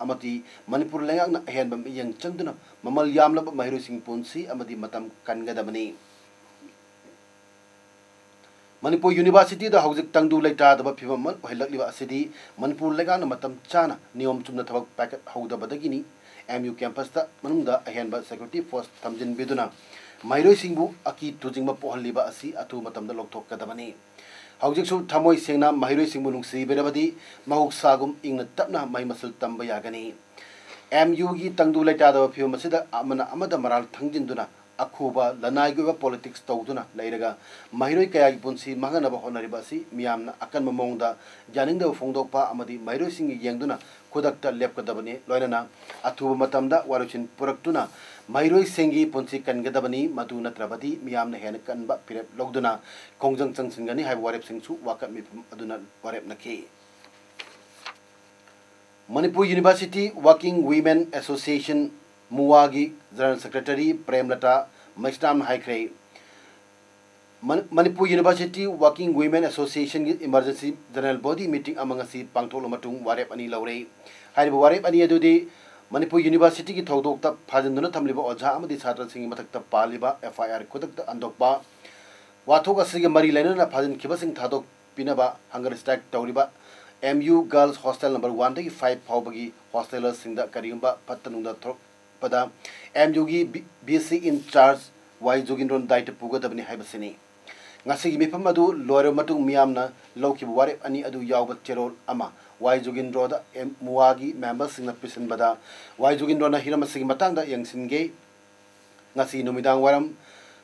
ꯑꯃꯗꯤ ꯃꯅꯤꯄꯨꯔ ꯂꯩꯉꯥꯛꯅ ꯑꯍꯦꯟꯕ ꯃꯤꯠꯌꯦꯡ ꯆꯪꯗꯨꯅ ꯃꯃꯜ ꯌꯥꯝꯂꯕ ꯃꯍꯩꯔꯣꯏꯁꯤꯡ ꯄꯨꯟꯁꯤ ꯑꯃꯗꯤ ꯃꯇꯝ ꯀꯟꯒꯗꯕꯅꯤ꯫ ꯃꯅꯤꯄꯨꯔ Universityꯗ ꯍꯧꯖꯤꯛ ꯇꯪꯗꯨ ꯂꯩꯇꯥꯗꯕ ꯐꯤꯕꯝ ꯑꯃ ꯑꯣꯏꯍꯜꯂꯛꯂꯤꯕ ꯑꯁꯤꯗꯤ ꯃꯅꯤꯄꯨꯔ ꯂꯩꯉꯥꯛꯅ ꯃꯇꯝ ꯆꯥꯅ ꯅꯤꯌꯣꯝ ꯆꯨꯝꯅ ꯊꯕꯛ ꯄꯥꯏꯈꯠꯍꯧꯗꯕꯗꯒꯤꯅꯤ꯫ MU campusꯇ ꯃꯅꯨꯡꯗ ꯑꯍꯦꯟꯕ security force ꯊꯝꯖꯤꯟꯕꯤꯗꯨꯅ ꯃꯍꯩꯔꯣꯏꯁꯤꯡꯕꯨ ꯑꯀꯤ ꯇꯨꯖꯤꯡꯕ ꯄꯣꯛꯍꯜꯂꯤꯕ ꯑꯁꯤ ꯑꯊꯨꯕ ꯃꯇꯝꯗ ꯂꯧꯊꯣꯛꯀꯗꯕꯅꯤ꯫ ꯍꯧꯖꯤꯛꯁꯨ ꯊꯃꯣꯏ ꯁꯦꯡꯅ ꯃꯍꯩꯔꯣꯏꯁꯤꯡꯕꯨ ꯅꯨꯡꯁꯤꯕꯤꯔꯕꯗꯤ ꯃꯍꯧꯁꯥꯒꯨꯝ ꯏꯪꯅ ꯇꯞꯅ ꯃꯍꯩ ꯃꯁꯤꯡ ꯇꯝꯕ ꯌꯥꯒꯅꯤ꯫ MUꯒꯤ ꯇꯪꯗꯨ ꯂꯩꯇꯥꯗꯕ ꯐꯤꯕꯝ ꯑꯁꯤꯗ ꯑꯃꯅ ꯑꯃꯗ ꯃꯔꯥꯜ ꯊꯪꯖꯤꯟꯗꯨꯅ ꯑꯈꯨꯕ ꯂꯅꯥꯏꯒꯤ ꯑꯣꯏꯕ politics ꯇꯧꯗꯨꯅ ꯂꯩꯔꯒ ꯃꯍꯩꯔꯣꯏ ꯀꯌꯥꯒꯤ ꯄꯨꯟꯁꯤ ꯃꯥꯡꯍꯟꯅꯕ ꯍꯣꯠꯅꯔꯤꯕ ꯑꯁꯤ ꯃꯤꯌꯥꯝꯅ ꯑꯀꯟꯕ ꯃꯑꯣꯡꯗ ꯌꯥꯅꯤꯡꯗꯕ ꯐꯣꯡꯗꯣꯛꯄ ꯑꯃꯗꯤ ꯃꯍꯩꯔꯣꯏꯁꯤꯡꯒꯤ ꯌꯦꯡꯗꯨꯅ ꯈꯨꯗꯛꯇ ꯂꯦꯞꯀꯗꯕꯅꯤ꯫ ꯂꯣꯏꯅꯅ ꯑꯊꯨꯕ ꯃꯇꯝꯗ ꯋꯥꯔꯣꯏꯁꯤꯟ ꯄꯨꯔꯛꯇꯨꯅ ꯃꯍꯩꯔꯣꯏꯁꯤꯡꯒꯤ ꯄꯨꯟꯁꯤ ꯀꯟꯒꯗꯕꯅꯤ꯫ ꯃꯗꯨ ꯅꯠꯇ꯭ꯔꯕꯗꯤ ꯃꯤꯌꯥꯝꯅ ꯍꯦꯟꯅ ꯀꯟꯕ ꯐꯤꯔꯦꯞ ꯂꯧꯗꯨꯅ ꯈꯣꯡꯖꯪ ꯆꯪꯁꯤꯟꯒꯅꯤ ꯍꯥꯏꯕ ꯋꯥꯔꯦꯞꯁꯤꯡꯁꯨ ꯋꯥꯀꯠ ꯃꯤꯐꯝ ꯑꯗꯨꯅ ꯋꯥꯔꯦꯞꯅꯈꯤ꯫ Manipur University Working Women Association, ꯃꯨꯋꯥꯒꯤ General Secretary ꯄ꯭ꯔꯦꯝꯂꯇꯥ ꯃꯩꯁꯅꯥꯝꯅ ꯍꯥꯏꯈ꯭ꯔꯦ꯫ Manipur University Working Women Association ꯒꯤ emergency general body meeting ꯑꯃ ꯉꯁꯤ ꯄꯥꯡꯊꯣꯛꯂꯕ ꯃꯇꯨꯡ ꯋꯥꯔꯦꯞ ꯑꯅꯤ ꯂꯧꯔꯦ꯫ ꯍꯥꯏꯔꯤꯕ ꯋꯥꯔꯦꯞ ꯑꯅꯤ ꯑꯗꯨꯗꯤ ꯃꯅꯤꯄꯨꯔ University ꯒꯤ ꯊꯧꯗꯣꯛꯇ ꯐꯥꯖꯤꯟꯗꯨꯅ ꯊꯝꯂꯤꯕ ꯑꯣꯖꯥ ꯑꯃꯗꯤ ꯁꯥꯇ꯭ꯔꯁꯤꯡꯒꯤ ꯃꯊꯛꯇ ꯄꯥꯜꯂꯤꯕ F I R ꯈꯨꯗꯛꯇ ꯍꯟꯗꯣꯛꯄ, ꯋꯥꯊꯣꯛ ꯑꯁꯤꯒ ꯃꯔꯤ ꯂꯩꯅꯅ ꯐꯥꯖꯤꯟꯈꯤꯕꯁꯤꯡ ꯊꯥꯗꯣꯛꯄꯤꯅꯕ hunger strike ꯇꯧꯔꯤꯕ M U Girls Hostel number one ꯗꯒꯤ five ꯐꯥꯎꯕꯒꯤ hostelerꯁꯤꯡꯗ ꯀꯔꯤꯒꯨꯝꯕ ꯐꯠꯇ ꯅꯨꯡꯗ ꯊꯣꯛꯄꯗ M U ꯒꯤ B C in charge Y ꯖꯣꯒꯤꯟꯗ꯭ꯔꯣꯟ ꯗꯥꯏꯇ ꯄꯨꯒꯗꯕꯅꯤ ꯍꯥꯏꯕꯁꯤꯅꯤ꯫ ꯉꯁꯤꯒꯤ ꯃꯤꯐꯝ ꯑꯗꯨ ꯂꯣꯏꯔꯕ ꯃꯇꯨꯡ ꯃꯤꯌꯥꯝꯅ ꯂꯧꯈꯤꯕ ꯋꯥꯔꯦꯞ ꯑꯅꯤ ꯑꯗꯨ ꯌꯥꯎꯕ ꯆꯦꯔꯣꯜ ꯑꯃ Y ꯖꯣꯒꯤꯟꯗ꯭ꯔꯣꯗ ꯃꯨꯋꯥꯒꯤ memberꯁꯤꯡꯅ ꯄꯤꯁꯤꯟꯕꯗ Y ꯖꯣꯒꯤꯟꯗ꯭ꯔꯣꯅ ꯍꯤꯔꯝ ꯑꯁꯤꯒꯤ ꯃꯇꯥꯡꯗ ꯌꯦꯡꯁꯤꯟꯒꯦ꯫ ꯉꯁꯤ ꯅꯨꯃꯤꯗꯥꯡ ꯋꯥꯏꯔꯝ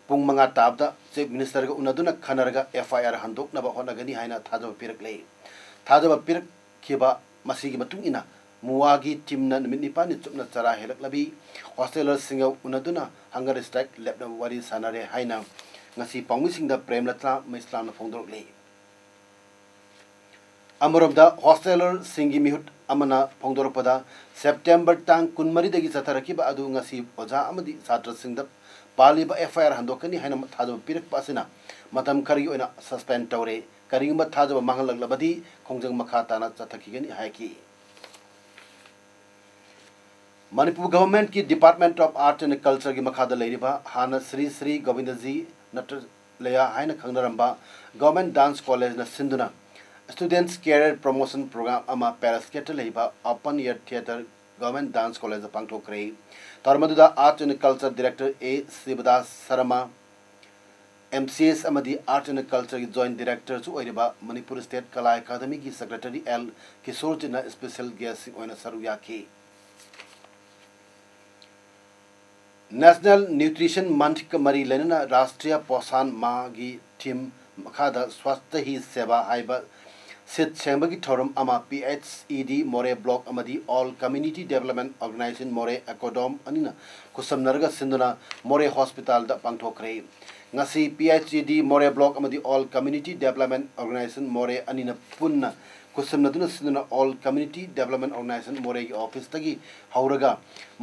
ꯄꯨꯡ ꯃꯉꯥ ꯇꯥꯕꯗ Chief Ministerꯒ ꯎꯅꯗꯨꯅ ꯈꯟꯅꯔꯒ F I R ꯍꯟꯗꯣꯛꯅꯕ ꯍꯣꯠꯅꯒꯅꯤ ꯍꯥꯏꯅ ꯊꯥꯖꯕ ꯄꯤꯔꯛꯂꯦ꯫ ꯊꯥꯖꯕ ꯄꯤꯔꯛꯈꯤꯕ ꯃꯁꯤꯒꯤ ꯃꯇꯨꯡ ꯏꯟꯅ ꯃꯨꯋꯥꯒꯤ teamꯅ ꯅꯨꯃꯤꯠ ꯅꯤꯄꯥꯜꯅꯤ ꯆꯨꯞꯅ ꯆꯔꯥ ꯍꯦꯜꯂꯛꯂꯕꯤ hostelerꯁꯤꯡꯒ ꯎꯅꯗꯨꯅ hunger strike ꯂꯦꯞꯅꯕ ꯋꯥꯔꯤ ꯁꯥꯟꯅꯔꯦ ꯍꯥꯏꯅ ꯉꯁꯤ ꯄꯥꯎꯃꯤꯁꯤꯡꯗ ꯄ꯭ꯔꯦꯝꯂꯇꯥ ꯃꯩꯁ꯭ꯂꯥꯝꯅ ꯐꯣꯡꯗꯣꯔꯛꯂꯤ꯫ ꯑꯃꯔꯣꯝꯗ hostelerꯁꯤꯡꯒꯤ ꯃꯤꯍꯨꯠ ꯑꯃꯅ ꯐꯣꯡꯗꯣꯔꯛꯄꯗ, September ꯇꯥꯡ ꯀꯨꯟꯃꯔꯤꯗꯒꯤ ꯆꯠꯊꯔꯛꯈꯤꯕ ꯑꯗꯨ ꯉꯁꯤ ꯑꯣꯖꯥ ꯑꯃꯗꯤ ꯁꯥꯇ꯭ꯔꯁꯤꯡꯗ ꯄꯥꯜꯂꯤꯕ F I R ꯍꯟꯗꯣꯛꯀꯅꯤ ꯍꯥꯏꯅ ꯊꯥꯖꯕ ꯄꯤꯔꯛꯄ ꯑꯁꯤꯅ ꯃꯇꯝ ꯈꯔꯒꯤ ꯑꯣꯏꯅ suspend ꯇꯧꯔꯦ꯫ ꯀꯔꯤꯒꯨꯝꯕ ꯊꯥꯖꯕ ꯃꯥꯡꯍꯜꯂꯛꯂꯕꯗꯤ ꯈꯣꯡꯖꯪ ꯃꯈꯥ ꯇꯥꯅ ꯆꯠꯊꯈꯤꯒꯅꯤ ꯍꯥꯏꯈꯤ꯫ Manipur Governmentꯀꯤ Department of Art and Cultureꯒꯤ ꯃꯈꯥꯗ ꯂꯩꯔꯤꯕ ꯍꯥꯟꯅ ꯁ꯭ꯔꯤ ꯁ꯭ꯔꯤ ꯒꯣꯕꯤꯟꯗꯖꯤ ꯅꯇ꯭ꯔꯂꯌꯥ ꯍꯥꯏꯅ ꯈꯪꯅꯔꯝꯕ Government Dance Collegeꯅ ꯁꯤꯟꯗꯨꯅ Students Career Promotion Program ꯑꯃ Paraskateꯇ ꯂꯩꯕ Open Air Theatre Government Dance Collegeꯇ ꯄꯥꯡꯊꯣꯛꯈ꯭ꯔꯦ꯫ ꯊꯧꯔꯝ ꯑꯗꯨꯗ Art and Culture Director A ꯁꯤꯕꯗꯥꯁ Sharma, M C S ꯑꯃꯗꯤ Art and Cultureꯒꯤ Joint Directorꯁꯨ ꯑꯣꯏꯔꯤꯕ ꯃꯅꯤꯄꯨꯔ State ꯀꯂꯥ ꯑꯦꯀꯥꯗꯃꯤꯒꯤ Secretary L ꯀꯤꯁꯣꯔꯖꯤꯠꯅ special guestꯁꯤꯡ ꯑꯣꯏꯅ ꯁꯔꯨꯛ ꯌꯥꯈꯤ꯫ National Nutrition Month ꯀ ꯃꯔꯤ ꯂꯩꯅꯅ ꯔꯥꯁꯇ꯭ꯔꯤꯌꯥ ꯄꯣꯁꯥꯟ ꯃꯥꯍꯒꯤ theme ꯃꯈꯥꯗ ꯁ꯭ꯋꯥꯁꯇ ꯍꯤ ꯁꯦꯕꯥ ꯍꯥꯏꯕ ꯁꯤꯠ ꯁꯦꯡꯕꯒꯤ ꯊꯧꯔꯝ ꯑꯃ P H E D Moreh Block ꯑꯃꯗꯤ All Community Development Organization Moreh ꯑꯦꯀꯣꯗꯣꯝ ꯑꯅꯤꯅ ꯈꯨꯠꯁꯝꯅꯔꯒ ꯁꯤꯟꯗꯨꯅ ꯃꯣꯔꯦ ꯍꯣꯁꯄꯤꯇꯥꯜꯗ ꯄꯥꯡꯊꯣꯛꯈ꯭ꯔꯦ꯫ ꯉꯁꯤ P H E D Moreh Block ꯑꯃꯗꯤ All Community Development Organization Moreh ꯑꯅꯤꯅ ꯄꯨꯟꯅ ꯈꯨꯠꯁꯝꯅꯗꯨꯅ ꯁꯤꯟꯗꯨꯅ All Community Development Organization ꯃꯣꯔꯦꯒꯤ ꯑꯣꯐꯤꯁꯇꯒꯤ ꯍꯧꯔꯒ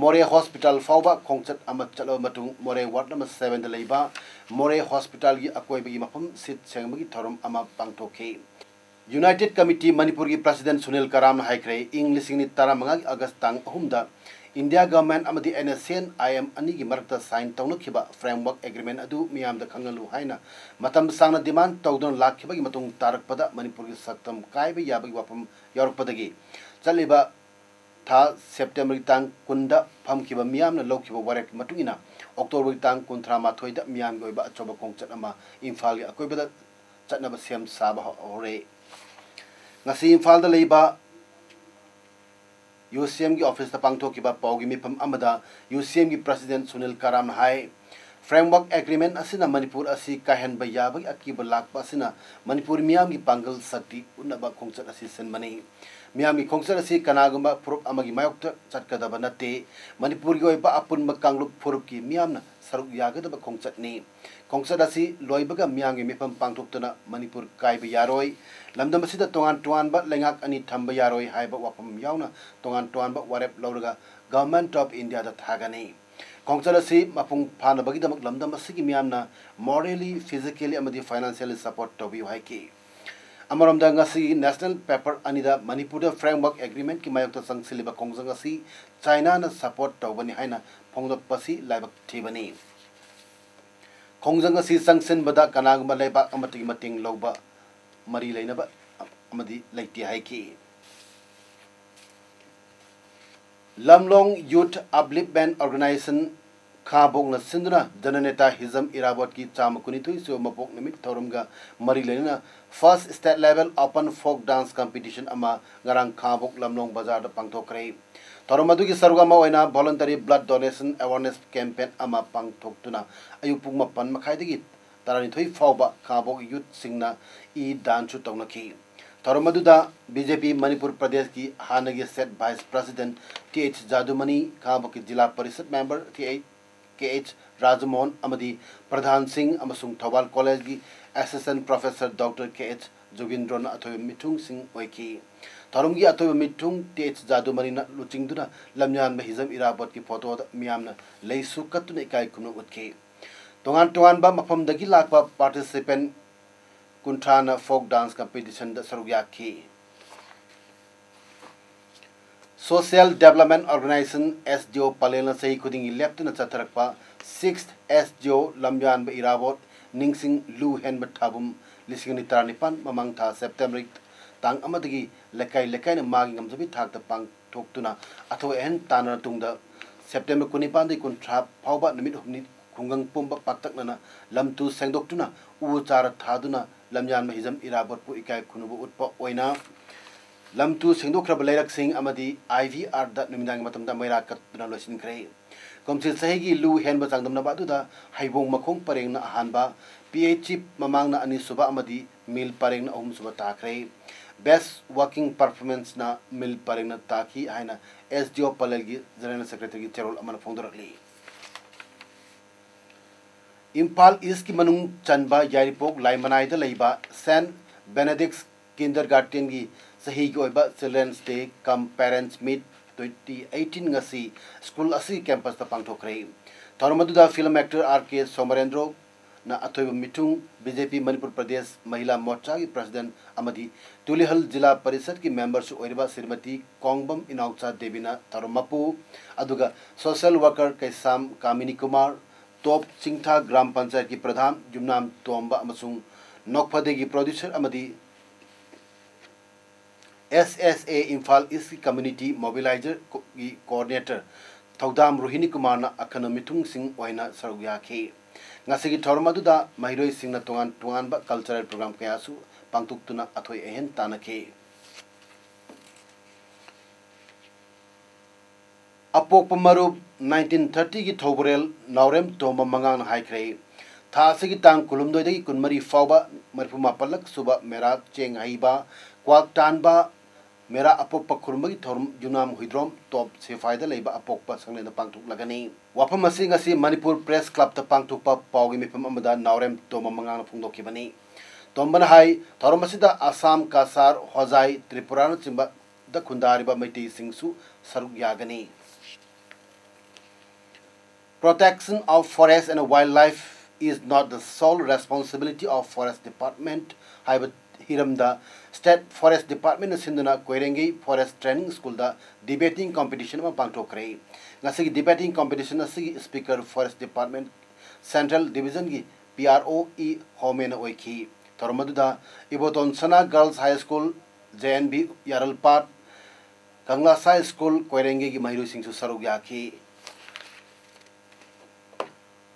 ꯃꯣꯔꯦ ꯍꯣꯁꯄꯤꯇꯥꯜ ꯐꯥꯎꯕ ꯈꯣꯡꯆꯠ ꯑꯃ ꯆꯠꯂꯕ ꯃꯇꯨꯡ ꯃꯣꯔꯦ ꯋꯥꯔꯗ ꯅꯝꯕꯔ seven ꯗ ꯂꯩꯕ ꯃꯣꯔꯦ ꯍꯣꯁꯄꯤꯇꯥꯜꯒꯤ ꯑꯀꯣꯏꯕꯒꯤ ꯃꯐꯝ ꯁꯤꯠ ꯁꯦꯡꯕꯒꯤ ꯊꯧꯔꯝ ꯑꯃ ꯄꯥꯡꯊꯣꯛꯈꯤ꯫ United Committee ꯃꯅꯤꯄꯨꯔꯒꯤ ꯄ꯭ꯔꯁꯤꯗꯦꯟꯠ ꯁꯨꯅꯤꯜ ꯀꯔꯥꯝꯅ ꯍꯥꯏꯈ꯭ꯔꯦ, ꯏꯪ ꯂꯤꯁꯤꯡ ꯑꯅꯤ ꯇꯔꯥꯃꯉꯥꯒꯤ ꯑꯥꯒꯁ ꯇꯥꯡ ꯑꯍꯨꯝꯗ ꯏꯟꯗꯤꯌꯥ ꯒꯚꯔꯟꯃꯦꯟꯠ ꯑꯃꯗꯤ N S C N I M ꯑꯅꯤꯒꯤ ꯃꯔꯛꯇ ꯁꯥꯏꯟ ꯇꯧꯅꯈꯤꯕ ꯐ꯭ꯔꯦꯝꯋꯥꯔꯛ ꯑꯦꯒ꯭ꯔꯤꯃꯦꯟꯠ ꯑꯗꯨ ꯃꯤꯌꯥꯝꯗ ꯈꯪꯍꯜꯂꯨ ꯍꯥꯏꯅ ꯃꯇꯝ ꯁꯥꯡꯅ ꯗꯤꯃꯥꯟꯗ ꯇꯧꯗꯨꯅ ꯂꯥꯛꯈꯤꯕꯒꯤ ꯃꯇꯨꯡ ꯇꯥꯔꯛꯄꯗ ꯃꯅꯤꯄꯨꯔꯒꯤ ꯁꯛꯇꯝ ꯀꯥꯏꯕ ꯌꯥꯕꯒꯤ ꯋꯥꯐꯝ ꯌꯥꯎꯔꯛꯄꯗꯒꯤ ꯆꯠꯂꯤꯕ ꯊꯥ ꯁꯦꯞꯇꯦꯝꯕꯔꯒꯤ ꯇꯥꯡ ꯀꯨꯟꯗ ꯐꯝꯈꯤꯕ ꯃꯤꯌꯥꯝꯅ ꯂꯧꯈꯤꯕ ꯋꯥꯔꯦꯞꯀꯤ ꯃꯇꯨꯡ ꯏꯟꯅ ꯑꯣꯛꯇꯣꯕꯔꯒꯤ ꯇꯥꯡ ꯀꯨꯟꯊ꯭ꯔꯥ ꯃꯥꯊꯣꯏꯗ ꯃꯤꯌꯥꯝꯒꯤ ꯑꯣꯏꯕ ꯑꯆꯧꯕ ꯈꯣꯡꯆꯠ ꯑꯃ ꯏꯝꯐꯥꯜꯒꯤ ꯑꯀꯣꯏꯕꯗ ꯆꯠꯅꯕ ꯁꯦꯝ ꯁꯥꯕ ꯍꯧꯔꯦ꯫ ꯉꯁꯤ ꯏꯝꯐꯥꯜꯗ ꯂꯩꯕ U C M ꯒꯤ ꯑꯣꯐꯤꯁꯇ ꯄꯥꯡꯊꯣꯛꯈꯤꯕ ꯄꯥꯎꯒꯤ ꯃꯤꯐꯝ ꯑꯃꯗ U C M ꯒꯤ ꯄ꯭ꯔꯁꯤꯗꯦꯟꯠ ꯁꯨꯅꯤꯜ ꯀꯔꯥꯝꯅ ꯍꯥꯏ, ꯐ꯭ꯔꯦꯝꯋꯥꯔꯛ ꯑꯦꯒ꯭ꯔꯤꯃꯦꯟꯠ ꯑꯁꯤꯅ ꯃꯅꯤꯄꯨꯔ ꯑꯁꯤ ꯀꯥꯏꯍꯟꯕ ꯌꯥꯕꯒꯤ ꯑꯀꯤꯕ ꯂꯥꯛꯄ ꯑꯁꯤꯅ ꯃꯅꯤꯄꯨꯔ ꯃꯤꯌꯥꯝꯒꯤ ꯄꯥꯡꯒꯜ ꯁꯛꯇꯤ ꯎꯠꯅꯕ ꯈꯣꯡꯆꯠ ꯑꯁꯤ ꯁꯤꯟꯕꯅꯤ꯫ ꯃꯤꯌꯥꯝꯒꯤ ꯈꯣꯡꯆꯠ ꯑꯁꯤ ꯀꯅꯥꯒꯨꯝꯕ ꯐꯨꯔꯨꯞ ꯑꯃꯒꯤ ꯃꯥꯌꯣꯛꯇ ꯆꯠꯀꯗꯕ ꯅꯠꯇꯦ꯫ ꯃꯅꯤꯄꯨꯔꯒꯤ ꯑꯣꯏꯕ ꯑꯄꯨꯟꯕ ꯀꯥꯡꯂꯨꯞ ꯐꯨꯔꯨꯞꯀꯤ ꯃꯤꯌꯥꯝꯅ ꯁꯔꯨꯛ ꯌꯥꯒꯗꯕ ꯈꯣꯡꯆꯠꯅꯤ꯫ ꯈꯣꯡꯆꯠ ꯑꯁꯤ ꯂꯣꯏꯕꯒ ꯃꯤꯌꯥꯝꯒꯤ ꯃꯤꯐꯝ ꯄꯥꯡꯊꯣꯛꯇꯨꯅ ꯃꯅꯤꯄꯨꯔ ꯀꯥꯏꯕ ꯌꯥꯔꯣꯏ, ꯂꯝꯗꯝ ꯑꯁꯤꯗ ꯇꯣꯉꯥꯟ ꯇꯣꯉꯥꯟꯕ ꯂꯩꯉꯥꯛ ꯑꯅꯤ ꯊꯝꯕ ꯌꯥꯔꯣꯏ ꯍꯥꯏꯕ ꯋꯥꯐꯝ ꯌꯥꯎꯅ ꯇꯣꯉꯥꯟ ꯇꯣꯉꯥꯟꯕ ꯋꯥꯔꯦꯞ ꯂꯧꯔꯒ Government of India ꯗ ꯊꯥꯒꯅꯤ꯫ ꯈꯣꯡꯆꯠ ꯑꯁꯤ ꯃꯄꯨꯡ ꯐꯥꯅꯕꯒꯤꯗꯃꯛ ꯂꯝꯗꯝ ꯑꯁꯤꯒꯤ ꯃꯤꯌꯥꯝꯅ morally, physically ꯑꯃꯗꯤ financially support ꯇꯧꯕꯤꯌꯨ ꯍꯥꯏꯈꯤ꯫ ꯑꯃꯔꯣꯝꯗ ꯉꯁꯤꯒꯤ ꯅꯦꯁꯅꯦꯜ ꯄꯦꯄꯔ ꯑꯅꯤꯗ ꯃꯅꯤꯄꯨꯔꯗ ꯐ꯭ꯔꯦꯝꯋꯥꯔꯛ ꯑꯦꯒ꯭ꯔꯤꯃꯦꯟꯠꯀꯤ ꯃꯥꯌꯣꯛꯇ ꯆꯪꯁꯤꯜꯂꯤꯕ ꯈꯣꯡꯖꯪ ꯑꯁꯤ ꯆꯥꯏꯅꯥꯅ ꯁꯄꯣꯔꯠ ꯇꯧꯕꯅꯤ ꯍꯥꯏꯅ ꯐꯣꯡꯗꯣꯛꯄꯁꯤ ꯂꯥꯏꯕꯛ ꯊꯤꯕꯅꯤ꯫ ꯈꯣꯡꯖꯪ ꯑꯁꯤ ꯆꯪꯁꯤꯟꯕꯗ ꯀꯅꯥꯒꯨꯝꯕ ꯂꯩꯕꯥꯛ ꯑꯃꯠꯇꯒꯤ ꯃꯇꯦꯡ ꯂꯧꯕ ꯃꯔꯤ ꯂꯩꯅꯕ ꯑꯃꯗꯤ ꯂꯩꯇꯦ ꯍꯥꯏꯈꯤ꯫ ꯂꯝꯂꯣꯡ Youth Upliftment Organization ꯈꯥ ꯕꯣꯛꯅ ꯁꯤꯟꯗꯨꯅ ꯖꯅꯅꯦꯇꯥ ꯍꯤꯖꯝ ꯏꯔꯥꯕꯣꯠꯀꯤ ꯆꯥꯝꯃ ꯀꯨꯟꯅꯤꯊꯣꯏ ꯁꯨꯕ ꯃꯄꯣꯛ ꯅꯨꯃꯤꯠ ꯊꯧꯔꯝꯒ ꯃꯔꯤ ꯂꯩꯅꯅ First State Level Open Folk Dance Competition ꯑꯃ ꯉꯔꯥꯡ ꯈꯥ ꯕꯣꯛ ꯂꯝꯂꯣꯡ ꯕꯖꯥꯔꯗ ꯄꯥꯡꯊꯣꯛꯈ꯭ꯔꯦ꯫ ꯊꯧꯔꯝ ꯑꯗꯨꯒꯤ ꯁꯔꯨꯛ ꯑꯃ ꯑꯣꯏꯅ Voluntary Blood Donation Awareness Campaign ꯑꯃ ꯄꯥꯡꯊꯣꯛꯇꯨꯅ ꯑꯌꯨꯛ ꯄꯨꯡ ꯃꯥꯄꯟ ꯃꯈꯥꯏꯗꯒꯤ ꯇꯔꯥꯅꯤꯊꯣꯏ ꯐꯥꯎꯕ ꯈꯥꯉꯕꯣꯛ ꯌꯨꯠꯁꯤꯡꯅ ꯏ ꯗꯥꯟꯁꯨ ꯇꯧꯅꯈꯤ꯫ ꯊꯧꯔꯝ ꯑꯗꯨꯗ ꯕꯤ ꯖꯦ ꯄꯤ ꯃꯅꯤꯄꯨꯔ ꯄ꯭ꯔꯗꯦꯁꯀꯤ ꯍꯥꯟꯅꯒꯤ State Vice President T H Jadumani, ꯈꯥꯉꯕꯣꯛꯀꯤ ꯖꯤꯂꯥ ꯄꯔꯤꯁꯠ member T H K H Rajmohan ꯑꯃꯗꯤ ꯄ꯭ꯔꯙꯥꯟꯁꯤꯡ ꯑꯃꯁꯨꯡ ꯊꯧꯕꯥꯜ ꯀꯣꯂꯦꯖꯀꯤ Assistant Professor Doctor K H ꯖꯣꯒꯤꯟꯗ꯭ꯔꯣꯅ ꯑꯊꯣꯏꯕ ꯃꯤꯊꯨꯡꯁꯤꯡ ꯑꯣꯏꯈꯤ꯫ ꯊꯧꯔꯝꯒꯤ ꯑꯊꯣꯏꯕ ꯃꯤꯊꯨꯡ ꯇꯤ ꯑꯩꯆ ꯖꯥꯗꯨꯃꯅꯤꯅ ꯂꯨꯆꯤꯡꯗꯨꯅ ꯂꯝꯌꯥꯟꯕ ꯍꯤꯖꯝ ꯏꯔꯥꯕꯣꯠꯀꯤ ꯐꯣꯇꯣꯗ ꯃꯤꯌꯥꯝꯅ ꯂꯩꯁꯨ ꯀꯠꯇꯨꯅ ꯏꯀꯥꯏ ꯈꯨꯝꯅꯧ ꯎꯠꯈꯤ꯫ ꯇꯣꯉꯥꯟ ꯇꯣꯉꯥꯟꯕ ꯃꯐꯝꯗꯒꯤ ꯂꯥꯛꯄ participant ꯀꯨꯟꯊ꯭ꯔꯥꯅ folk dance competitionꯗ ꯁꯔꯨꯛ ꯌꯥꯈꯤ꯫ Social Development Organization, S D O, ꯄꯂꯦꯜꯅ ꯆꯍꯤ ꯈꯨꯗꯤꯡꯒꯤ ꯂꯦꯞꯇꯅ ꯆꯠꯊꯔꯛꯄ Sixth S D O ꯂꯝꯌꯥꯟꯕ ꯏꯔꯥꯕꯣꯠ ꯅꯤꯡꯁꯤꯡ ꯂꯨ ꯍꯦꯟꯕ ꯊꯥꯕꯨꯝ ꯂꯤꯁꯤꯡ ꯑꯅꯤ ꯇꯔꯥꯅꯤꯄꯥꯟ ꯃꯃꯥꯡ ꯊꯥ September ꯇꯥꯡ ꯑꯃꯗꯒꯤ ꯂꯩꯀꯥꯏ ꯂꯩꯀꯥꯏꯅ ꯃꯥꯒꯤ ꯉꯝꯖꯕꯤ ꯊꯥꯛꯇ ꯄꯥꯡꯊꯣꯛꯇꯨꯅ ꯑꯊꯣꯏ ꯑꯍꯦꯟ ꯇꯥꯟꯅꯔ ꯇꯨꯡꯗ September ꯀꯨꯟꯅꯤꯄꯥꯟꯗꯒꯤ ꯀꯨꯟꯊ꯭ꯔꯥ ꯐꯥꯎꯕ ꯅꯨꯃꯤꯠ ꯍꯨꯝꯅꯤ ꯈꯨꯡꯒꯪ ꯄꯨꯝꯕ ꯄꯥꯛꯇꯛꯅꯅ ꯂꯝ ꯇꯨ ꯁꯦꯡꯗꯣꯛꯇꯨꯅ ꯎ ꯆꯥꯔ ꯊꯥꯗꯨꯅ ꯂꯝꯌꯥꯟꯕ ꯍꯤꯖꯝ ꯏꯔꯥꯕꯣꯠꯄꯨ ꯏꯀꯥꯏ ꯈꯨꯝꯅꯕ ꯎꯠꯄ ꯑꯣꯏꯅ ꯂꯝ ꯇꯨ ꯁꯦꯡꯗꯣꯛꯈ꯭ꯔꯕ ꯂꯩꯔꯛꯁꯤꯡ ꯑꯃꯗꯤ I V Rꯗ ꯅꯨꯃꯤꯗꯥꯡꯒꯤ ꯃꯇꯝꯗ ꯃꯩꯔꯥ ꯀꯠꯇꯨꯅ ꯂꯣꯏꯁꯤꯟꯈ꯭ꯔꯦ꯫ ꯀꯨꯝꯁꯤ ꯆꯍꯤꯒꯤ ꯂꯨ ꯍꯦꯟꯕ ꯆꯥꯡꯗꯝꯅꯕ ꯑꯗꯨꯗ ꯍꯩꯕꯣꯡ ꯃꯈꯣꯡ ꯄꯔꯦꯡꯅ ꯑꯍꯥꯟꯕ, P H C ꯃꯃꯥꯡꯅ ꯑꯅꯤꯁꯨꯕ ꯑꯃꯗꯤ Mill ꯄꯔꯦꯡꯅ ꯑꯍꯨꯝꯁꯨꯕ ꯇꯥꯈ꯭ꯔꯦ꯫ Best working performanceꯅ Mill ꯄꯔꯦꯡꯅ ꯇꯥꯈꯤ ꯍꯥꯏꯅ S D O ꯄꯂꯦꯜꯒꯤ General Secretaryꯒꯤ ꯆꯦꯔꯣꯜ ꯑꯃꯅ ꯐꯣꯡꯗꯣꯔꯛꯂꯤ꯫ ꯏꯝꯐꯥꯜ Eastꯀꯤ ꯃꯅꯨꯡ ꯆꯟꯕ ꯌꯥꯏꯔꯤꯄꯣꯛ ꯂꯥꯏꯃꯅꯥꯏꯗ ꯂꯩꯕ Saint Benedict's Kindergartenꯒꯤ ꯆꯍꯤꯒꯤ ꯑꯣꯏꯕ Children's Day cum Parents Meet twenty eighteen ꯉꯁꯤ school ꯑꯁꯤꯒꯤ campusꯇ ꯄꯥꯡꯊꯣꯛꯈ꯭ꯔꯦ꯫ ꯊꯧꯔꯝ ꯑꯗꯨꯗ film actor R K ꯁꯣꯃꯔꯦꯟꯗ꯭ꯔꯣꯅ ꯑꯊꯣꯏꯕ ꯃꯤꯊꯨꯡ, B J P Manipur Pradesh ꯃꯍꯤꯂꯥ ꯃꯣꯔꯆꯥꯒꯤ president ꯑꯃꯗꯤ ꯇꯨꯂꯤꯍꯜ ꯖꯤꯂꯥ ꯄꯔꯤꯁꯠꯀꯤ memberꯁꯨ ꯑꯣꯏꯔꯤꯕ ꯁ꯭ꯔꯤꯃꯇꯤ ꯀꯣꯡꯕꯝ ꯏꯅꯥꯎꯆꯥ ꯗꯦꯕꯤꯅ ꯊꯧꯔꯝ ꯃꯄꯨ, ꯑꯗꯨꯒ social worker ꯀꯩꯁꯥꯝ ꯀꯥꯃꯤꯅꯤ ꯀꯨꯃꯥꯔ, ꯇꯣꯞ ꯆꯤꯡꯊꯥ ꯒ꯭ꯔꯥꯝ ꯄꯟꯆꯥꯌꯠꯀꯤ ꯄ꯭ꯔꯙꯥꯟ ꯌꯨꯝꯅꯥꯝ ꯇꯣꯝꯕ ꯑꯃꯁꯨꯡ ꯅꯣꯛꯐꯗꯦꯒꯤ producer ꯑꯃꯗꯤ S S A Imphal Eastꯀꯤ community mobiliserꯒꯤ coordinator ꯊꯧꯗꯥꯝ ꯔꯣꯍꯤꯅꯤ ꯀꯨꯃꯥꯔꯅ ꯑꯈꯟꯅ ꯃꯤꯊꯨꯡꯁꯤꯡ ꯑꯣꯏꯅ ꯁꯔꯨꯛ ꯌꯥꯈꯤ꯫ ꯉꯁꯤꯒꯤ ꯊꯧꯔꯝ ꯑꯗꯨꯗ ꯃꯍꯩꯔꯣꯏꯁꯤꯡꯅ ꯇꯣꯉꯥꯟ ꯇꯣꯉꯥꯟꯕ cultural program ꯀꯌꯥꯁꯨ ꯄꯥꯡꯊꯣꯛꯇꯨꯅ ꯑꯊꯣꯏ ꯑꯍꯦꯟ ꯇꯥꯟꯅꯈꯤ꯫ ꯑꯄꯣꯛꯄ ꯃꯔꯨꯞ, nineteen thirty ꯒꯤ ꯊꯧꯕꯔꯦꯜ ꯅꯥꯎꯔꯦꯝ ꯇꯣꯝꯕ ꯃꯉꯥꯡꯅ ꯍꯥꯏꯈ꯭ꯔꯦ, ꯊꯥ ꯑꯁꯤꯒꯤ ꯇꯥꯡ ꯀꯨꯟꯍꯨꯝꯗꯣꯏꯗꯒꯤ ꯀꯨꯟꯃꯔꯤ ꯐꯥꯎꯕ ꯃꯔꯤꯐꯨ ꯃꯥꯄꯜꯂꯛ ꯁꯨꯕ ꯃꯦꯔꯥ ꯆꯦꯡ ꯍꯩꯕ, ꯀ꯭ꯋꯥꯛ ꯇꯥꯟꯕ, ꯃꯦꯔꯥ ꯑꯄꯣꯛꯄ ꯈꯨꯔꯨꯝꯕꯒꯤ ꯊꯧꯔꯝ ꯌꯨꯅꯥꯝ ꯍꯨꯏꯗ꯭ꯔꯣꯝ ꯇꯣꯞ ꯁꯤꯐꯥꯏꯗ ꯂꯩꯕ ꯑꯄꯣꯛꯄ ꯁꯪꯂꯦꯟꯗ ꯄꯥꯡꯊꯣꯛꯂꯒꯅꯤ꯫ ꯋꯥꯐꯝ ꯑꯁꯤ ꯉꯁꯤ ꯃꯅꯤꯄꯨꯔ ꯄ꯭ꯔꯦꯁ ꯀ꯭ꯂꯕꯇ ꯄꯥꯡꯊꯣꯛꯄ ꯄꯥꯎꯒꯤ ꯃꯤꯐꯝ ꯑꯃꯗ ꯅꯥꯎꯔꯦꯝ ꯇꯣꯝꯕ ꯃꯉꯥꯡꯅ ꯐꯣꯡꯗꯣꯛꯈꯤꯕꯅꯤ꯫ ꯇꯣꯝꯕꯅ ꯍꯥꯏ, ꯊꯧꯔꯝ ꯑꯁꯤꯗ ꯑꯁꯥꯝ, ꯀꯁꯥꯔ, ꯍꯣꯖꯥꯏ, ꯇ꯭ꯔꯤꯄꯨꯔꯥꯅꯆꯤꯡꯕꯗ ꯈꯨꯟꯗꯥꯔꯤꯕ ꯃꯩꯇꯩꯁꯤꯡꯁꯨ ꯁꯔꯨꯛ ꯌꯥꯒꯅꯤ꯫ Protection of forest and wildlife is not the sole responsibility of forest department ꯍꯥꯏꯕ ꯍꯤꯔꯝꯗ State Forest Department ꯅ ꯁꯤꯟꯗꯨꯅ ꯀꯣꯏꯔꯦꯡꯒꯩ Forest Training School ꯗ debating competition ꯑꯃ ꯄꯥꯡꯊꯣꯛꯈ꯭ꯔꯦ꯫ ꯉꯁꯤꯒꯤ debating competition ꯑꯁꯤꯒꯤ speaker Forest Department Central Division ꯒꯤ P R O E ꯍꯣꯃꯦꯅ ꯑꯣꯏꯈꯤ꯫ ꯊꯧꯔꯝ ꯑꯗꯨꯗ ꯏꯕꯣꯇꯣꯟ ꯁꯅꯥ Girls High School, J N V ꯌꯥꯔꯜꯄꯥꯠ, ꯀꯪꯂꯥꯁꯥ School ꯀꯣꯏꯔꯦꯡꯒꯩꯒꯤ ꯃꯍꯩꯔꯣꯏꯁꯤꯡꯁꯨ ꯁꯔꯨꯛ ꯌꯥꯈꯤ꯫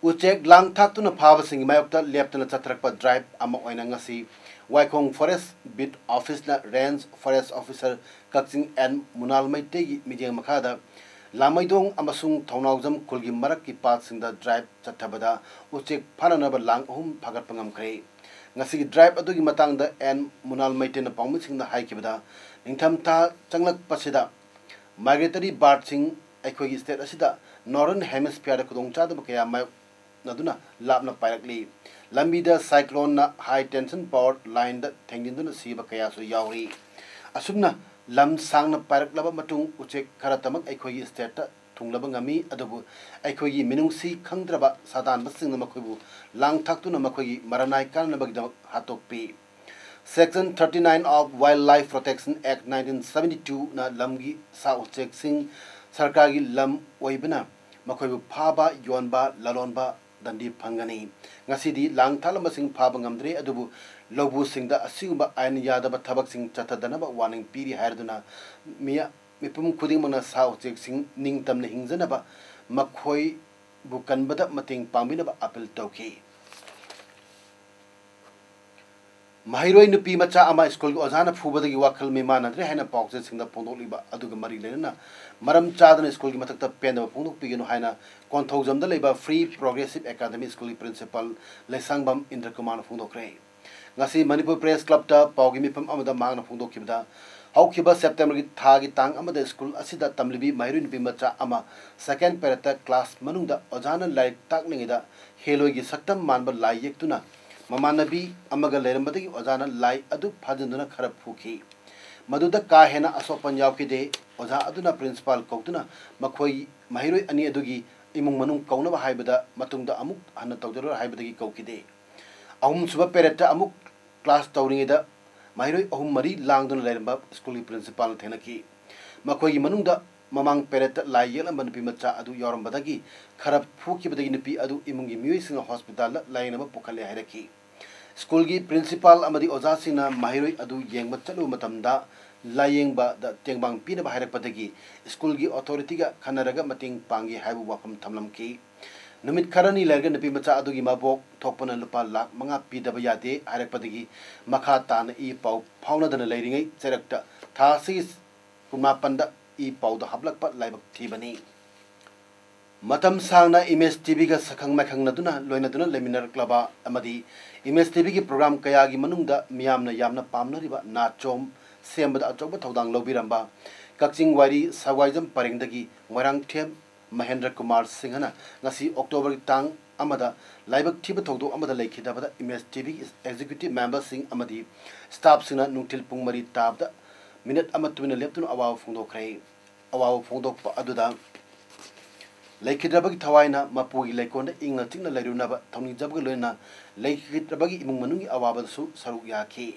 ꯎꯆꯦꯛ ꯂꯥꯡ ꯊꯥꯛꯇꯨꯅ ꯐꯥꯕꯁꯤꯡꯒꯤ ꯃꯥꯌꯣꯛꯇ ꯂꯦꯞꯇꯅ ꯆꯠꯊꯔꯛꯄ drive ꯑꯃ ꯑꯣꯏꯅ ꯉꯁꯤ ꯋꯥꯏꯈꯣꯡ Forest Beat Office ꯅ Range Forest Officer ꯀꯛꯆꯤꯡ N ꯃꯨꯅꯥꯜ ꯃꯩꯇꯩꯒꯤ ꯃꯤꯠꯌꯦꯡ ꯃꯈꯥꯗ ꯂꯥꯃꯩꯗꯣꯡ ꯑꯃꯁꯨꯡ ꯊꯧꯅꯥꯎꯖꯝ ꯈꯨꯜꯒꯤ ꯃꯔꯛꯀꯤ ꯄꯥꯠꯁꯤꯡꯗ drive ꯆꯠꯊꯕꯗ ꯎꯆꯦꯛ ꯐꯥꯅꯅꯕ ꯂꯥꯡ ꯑꯍꯨꯝ ꯐꯥꯒꯠꯄ ꯉꯝꯈ꯭ꯔꯦ꯫ ꯉꯁꯤꯒꯤ drive ꯑꯗꯨꯒꯤ ꯃꯇꯥꯡꯗ N ꯃꯨꯅꯥꯜ ꯃꯩꯇꯩꯅ ꯄꯥꯎꯃꯤꯁꯤꯡꯗ ꯍꯥꯏꯈꯤꯕꯗ, ꯅꯤꯡꯊꯝꯊꯥ ꯆꯪꯂꯛꯄꯁꯤꯗ migratory bird ꯁꯤꯡ ꯑꯩꯈꯣꯏꯒꯤ state ꯑꯁꯤꯗ Northern Hemisphere ꯗ ꯈꯨꯗꯣꯡꯆꯥꯗꯕ ꯀꯌꯥ ꯃꯥꯌꯣꯛꯅꯗꯨꯅ ꯂꯥꯞꯅ ꯄꯥꯏꯔꯛꯂꯤ꯫ ꯂꯝꯕꯤꯗ cyclone ꯅ high tension power line ꯗ ꯊꯦꯡꯖꯤꯟꯗꯨꯅ ꯁꯤꯕ ꯀꯌꯥꯁꯨ ꯌꯥꯎꯔꯤ꯫ ꯑꯁꯨꯝꯅ ꯂꯝ ꯁꯥꯡꯅ ꯄꯥꯏꯔꯛꯂꯕ ꯃꯇꯨꯡ ꯎꯆꯦꯛ ꯈꯔꯇꯃꯛ ꯑꯩꯈꯣꯏꯒꯤ state ꯇ ꯊꯨꯡꯂꯕ ꯉꯝꯃꯤ, ꯑꯗꯨꯕꯨ ꯑꯩꯈꯣꯏꯒꯤ ꯃꯤꯅꯨꯡꯁꯤ ꯈꯪꯗ꯭ꯔꯕ ꯁꯥꯇꯥꯟꯕꯁꯤꯡꯅ ꯃꯈꯣꯏꯕꯨ ꯂꯥꯡ ꯊꯥꯛꯇꯨꯅ ꯃꯈꯣꯏꯒꯤ ꯃꯔꯅꯥꯏ ꯀꯥꯅꯅꯕꯒꯤꯗꯃꯛ ꯍꯥꯠꯇꯣꯛꯄꯤ꯫ Section thirty nine of Wildlife Protection Act nineteen seventy two ꯅ ꯂꯝꯒꯤ ꯁꯥ ꯎꯆꯦꯛꯁꯤꯡ ꯁꯔꯀꯥꯔꯒꯤ ꯂꯝ ꯑꯣꯏꯕꯅ ꯃꯈꯣꯏꯕꯨ ꯐꯥꯕ, ꯌꯣꯟꯕ, ꯂꯂꯣꯟꯕ ꯗꯟꯗꯤ ꯐꯪꯒꯅꯤ꯫ ꯉꯁꯤꯗꯤ ꯂꯥꯡ ꯊꯥꯛꯂꯝꯕꯁꯤꯡ ꯐꯥꯕ ꯉꯝꯗ꯭ꯔꯦ, ꯑꯗꯨꯕꯨ ꯂꯧꯕꯨꯁꯤꯡꯗ ꯑꯁꯤꯒꯨꯝꯕ ꯑꯥꯏꯟ ꯌꯥꯗꯕ ꯊꯕꯛꯁꯤꯡ ꯆꯠꯊꯗꯅꯕ warning ꯄꯤꯔꯤ ꯍꯥꯏꯔꯗꯨꯅ ꯃꯤꯌꯥ-, ꯃꯤꯄꯨꯝ ꯈꯨꯗꯤꯡꯃꯛꯅ ꯁꯥ ꯎꯆꯦꯛꯁꯤꯡ ꯅꯤꯡꯇꯝꯅ ꯍꯤꯡꯖꯅꯕ, ꯃꯈꯣꯏꯕꯨ ꯀꯟꯕꯗ ꯃꯇꯦꯡ ꯄꯥꯡꯕꯤꯅꯕ appeal ꯇꯧꯈꯤ꯫ ꯃꯍꯩꯔꯣꯏ ꯅꯨꯄꯤ ꯃꯆꯥ ꯑꯃ ꯁ꯭ꯀꯨꯜꯒꯤ ꯑꯣꯖꯥꯅ ꯐꯨꯕꯗꯒꯤ ꯋꯥꯈꯜ ꯃꯤꯃꯥꯟꯅꯗ꯭ꯔꯦ ꯍꯥꯏꯅ ꯄꯥꯎꯆꯦꯁꯤꯡꯗ ꯐꯣꯡꯗꯣꯛꯂꯤꯕ ꯑꯗꯨꯒ ꯃꯔꯤ ꯂꯩꯅꯅ ꯃꯔꯝ ꯆꯥꯗꯅ ꯁ꯭ꯀꯨꯜꯒꯤ ꯃꯊꯛꯇ ꯄꯦꯟꯗꯕ ꯐꯣꯡꯗꯣꯛꯄꯤꯒꯅꯨ ꯍꯥꯏꯅ ꯀꯣꯟꯊꯧꯖꯝꯗ ꯂꯩꯕ ꯐ꯭ꯔꯤ ꯄ꯭ꯔꯣꯒ꯭ꯔꯦꯁꯤꯞ ꯑꯦꯀꯥꯗꯃꯤ ꯁ꯭ꯀꯨꯜꯒꯤ ꯄ꯭ꯔꯤꯟꯁꯤꯄꯥꯜ ꯂꯩꯁꯥꯡꯕꯝ ꯏꯟꯗ꯭ꯔꯀꯨꯃꯥꯔꯅ ꯐꯣꯡꯗꯣꯛꯈ꯭ꯔꯦ꯫ ꯉꯁꯤ ꯃꯅꯤꯄꯨꯔ ꯄ꯭ꯔꯦꯁ ꯀ꯭ꯂꯕꯇ ꯄꯥꯎꯒꯤ ꯃꯤꯐꯝ ꯑꯃꯗ ꯃꯍꯥꯛꯅ ꯐꯣꯡꯗꯣꯛꯈꯤꯕꯗ, ꯍꯧꯈꯤꯕ ꯁꯦꯞꯇꯦꯝꯕꯔꯒꯤ ꯊꯥꯒꯤ ꯇꯥꯡ ꯑꯃꯗ ꯁ꯭ꯀꯨꯜ ꯑꯁꯤꯗ ꯇꯝꯂꯤꯕꯤ ꯃꯍꯩꯔꯣꯏ ꯅꯨꯄꯤ ꯃꯆꯥ ꯑꯃ ꯁꯦꯀꯦꯟ ꯄꯦꯔꯦꯠꯇ ꯀ꯭ꯂꯥꯁ ꯃꯅꯨꯡꯗ ꯑꯣꯖꯥꯅ ꯂꯥꯏꯔꯤꯛ ꯇꯥꯛꯂꯤꯉꯩꯗ ꯍꯦꯂꯣꯏꯒꯤ ꯁꯛꯇꯝ ꯃꯥꯟꯕ ꯂꯥꯏ ꯌꯦꯛꯇꯨꯅ ꯃꯃꯥꯟꯅꯕꯤ ꯑꯃꯒ ꯂꯩꯔꯝꯕꯗꯒꯤ ꯑꯣꯖꯥꯅ ꯂꯥꯏ ꯑꯗꯨ ꯐꯥꯖꯤꯟꯗꯨꯅ ꯈꯔ ꯐꯨꯈꯤ꯫ ꯃꯗꯨꯗ ꯀꯥ ꯍꯦꯟꯅ ꯑꯁꯣꯛ ꯑꯄꯟ ꯌꯥꯎꯈꯤꯗꯦ꯫ ꯑꯣꯖꯥ ꯑꯗꯨꯅ ꯄ꯭ꯔꯤꯟꯁꯤꯄꯥꯜ ꯀꯧꯗꯨꯅ ꯃꯈꯣꯏ ꯃꯍꯩꯔꯣꯏ ꯑꯅꯤ ꯑꯗꯨꯒꯤ ꯏꯃꯨꯡ ꯃꯅꯨꯡ ꯀꯧꯅꯕ ꯍꯥꯏꯕꯗ ꯃꯇꯨꯡꯗ ꯑꯃꯨꯛ ꯍꯟꯅ ꯇꯧꯖꯔꯣꯏ ꯍꯥꯏꯕꯗꯒꯤ ꯀꯧꯈꯤꯗꯦ꯫ ꯑꯍꯨꯝꯁꯨꯕ ꯄꯦꯔꯦꯠꯇ ꯑꯃꯨꯛ ꯀ꯭ꯂꯥꯁ ꯇꯧꯔꯤꯉꯩꯗ ꯃꯍꯩꯔꯣꯏ ꯑꯍꯨꯝ ꯃꯔꯤ ꯂꯥꯡꯗꯨꯅ ꯂꯩꯔꯝꯕ ꯁ꯭ꯀꯨꯜꯒꯤ ꯄ꯭ꯔꯤꯟꯁꯤꯄꯥꯜꯅ ꯊꯦꯡꯅꯈꯤ꯫ ꯃꯈꯣꯏꯒꯤ ꯃꯅꯨꯡꯗ ꯃꯃꯥꯡ ꯄꯦꯔꯦꯠꯇ ꯂꯥꯏ ꯌꯦꯛꯂꯝꯕ ꯅꯨꯄꯤ ꯃꯆꯥ ꯑꯗꯨ ꯌꯥꯎꯔꯝꯕꯗꯒꯤ ꯈꯔ ꯐꯨꯈꯤꯕꯗꯒꯤ ꯅꯨꯄꯤ ꯑꯗꯨ ꯏꯃꯨꯡꯒꯤ ꯃꯤꯑꯣꯏꯁꯤꯡꯅ ꯍꯣꯁꯄꯤꯇꯥꯜꯗ ꯂꯥꯌꯦꯡꯅꯕ ꯄꯨꯈꯠꯂꯦ ꯍꯥꯏꯔꯛꯈꯤ꯫ ꯁ꯭ꯀꯨꯜꯒꯤ ꯄ꯭ꯔꯤꯟꯁꯤꯄꯥꯜ ꯑꯃꯗꯤ ꯑꯣꯖꯥꯁꯤꯡꯅ ꯃꯍꯩꯔꯣꯏ ꯑꯗꯨ ꯌꯦꯡꯕ ꯆꯠꯂꯨꯕ ꯃꯇꯝꯗ ꯂꯥꯌꯦꯡꯕꯗ ꯇꯦꯡꯕꯥꯡ ꯄꯤꯅꯕ ꯍꯥꯏꯔꯛꯄꯗꯒꯤ ꯁ꯭ꯀꯨꯜꯒꯤ ꯑꯣꯊꯣꯔꯤꯇꯤꯒ ꯈꯟꯅꯔꯒ ꯃꯇꯦꯡ ꯄꯥꯡꯒꯦ ꯍꯥꯏꯕ ꯋꯥꯐꯝ ꯊꯝꯂꯝꯈꯤ꯫ ꯅꯨꯃꯤꯠ ꯈꯔꯅꯤ ꯂꯩꯔꯒ ꯅꯨꯄꯤ ꯃꯆꯥ ꯑꯗꯨꯒꯤ ꯃꯕꯣꯛ ꯊꯣꯛꯄꯅ ꯂꯨꯄꯥ ꯂꯥꯈ ꯃꯉꯥ ꯄꯤꯗꯕ ꯌꯥꯗꯦ ꯍꯥꯏꯔꯛꯄꯗꯒꯤ ꯃꯈꯥ ꯇꯥꯅ ꯏ ꯄꯥꯎ ꯐꯥꯎꯅꯗꯅ ꯂꯩꯔꯤꯉꯩ ꯆꯩꯔꯛꯇ ꯊꯥ ꯑꯁꯤꯒꯤ ꯀꯨꯟꯃꯥꯄꯟꯗ ꯏ ꯄꯥꯎꯗ ꯍꯥꯞꯂꯛꯄ ꯂꯥꯏꯕꯛ ꯊꯤꯕꯅꯤ꯫ ꯃꯇꯝ ꯁꯥꯡꯅ ꯏꯃꯦꯖ ꯇꯤꯚꯤꯒ ꯁꯛꯈꯪ ꯃꯥꯏꯈꯪꯅꯗꯨꯅ ꯂꯣꯏꯅꯗꯨꯅ ꯂꯩꯃꯤꯟꯅꯔꯛꯂꯕ ꯑꯃꯗꯤ ꯏꯃꯦꯖ ꯇꯤꯚꯤꯒꯤ ꯄ꯭ꯔꯣꯒ꯭ꯔꯥꯝ ꯀꯌꯥꯒꯤ ꯃꯅꯨꯡꯗ ꯃꯤꯌꯥꯝꯅ ꯌꯥꯝꯅ ꯄꯥꯝꯅꯔꯤꯕ ꯅꯥꯆꯣꯝ ꯁꯦꯝꯕꯗ ꯑꯆꯧꯕ ꯊꯧꯗꯥꯡ ꯂꯧꯕꯤꯔꯝꯕ ꯀꯛꯆꯤꯡ ꯋꯥꯏꯔꯤ ꯁꯋꯥꯏꯖꯝ ꯄꯔꯦꯡꯗꯒꯤ ꯃꯣꯏꯔꯥꯡꯊꯦꯝ ꯃꯍꯦꯟꯗ꯭ꯔ ꯀꯨꯃꯥꯔ ꯁꯤꯡꯍꯅ ꯉꯁꯤ ꯑꯣꯛꯇꯣꯕꯔꯒꯤ ꯇꯥꯡ ꯑꯃꯗ ꯂꯥꯏꯕꯛ ꯊꯤꯕ ꯊꯧꯗꯣꯛ ꯑꯃꯗ ꯂꯩꯈꯤꯗꯕꯗ ꯏꯃꯦꯖ ꯇꯤꯚꯤꯒꯤ ꯑꯦꯛꯖꯤꯀ꯭ꯌꯨꯇꯤꯚ ꯃꯦꯝꯕꯔꯁꯤꯡ ꯑꯃꯗꯤ ꯁ꯭ꯇꯥꯐꯁꯤꯡꯅ ꯅꯨꯡꯊꯤꯜ ꯄꯨꯡ ꯃꯔꯤ ꯇꯥꯕꯗ ꯃꯤꯅꯠ ꯑꯃ ꯇꯨꯃꯤꯟꯅ ꯂꯦꯞꯇꯨꯅ ꯑꯋꯥꯕ ꯐꯣꯡꯗꯣꯛꯈ꯭ꯔꯦ꯫ ꯑꯋꯥꯕ ꯐꯣꯡꯗꯣꯛꯄ ꯑꯗꯨꯗ ꯂꯩꯈꯤꯗ꯭ꯔꯕꯒꯤ ꯊꯋꯥꯏꯅ ꯃꯄꯨꯒꯤ ꯂꯩꯀꯣꯜꯗ ꯏꯪꯅ ꯆꯤꯛꯅ ꯂꯩꯔꯨꯅꯕ ꯊꯧꯅꯤꯖꯕꯒ ꯂꯣꯏꯅꯅ ꯂꯩꯈꯤꯗ꯭ꯔꯕꯒꯤ ꯏꯃꯨꯡ ꯃꯅꯨꯡꯒꯤ ꯑꯋꯥꯕꯗꯁꯨ ꯁꯔꯨꯛ ꯌꯥꯈꯤ꯫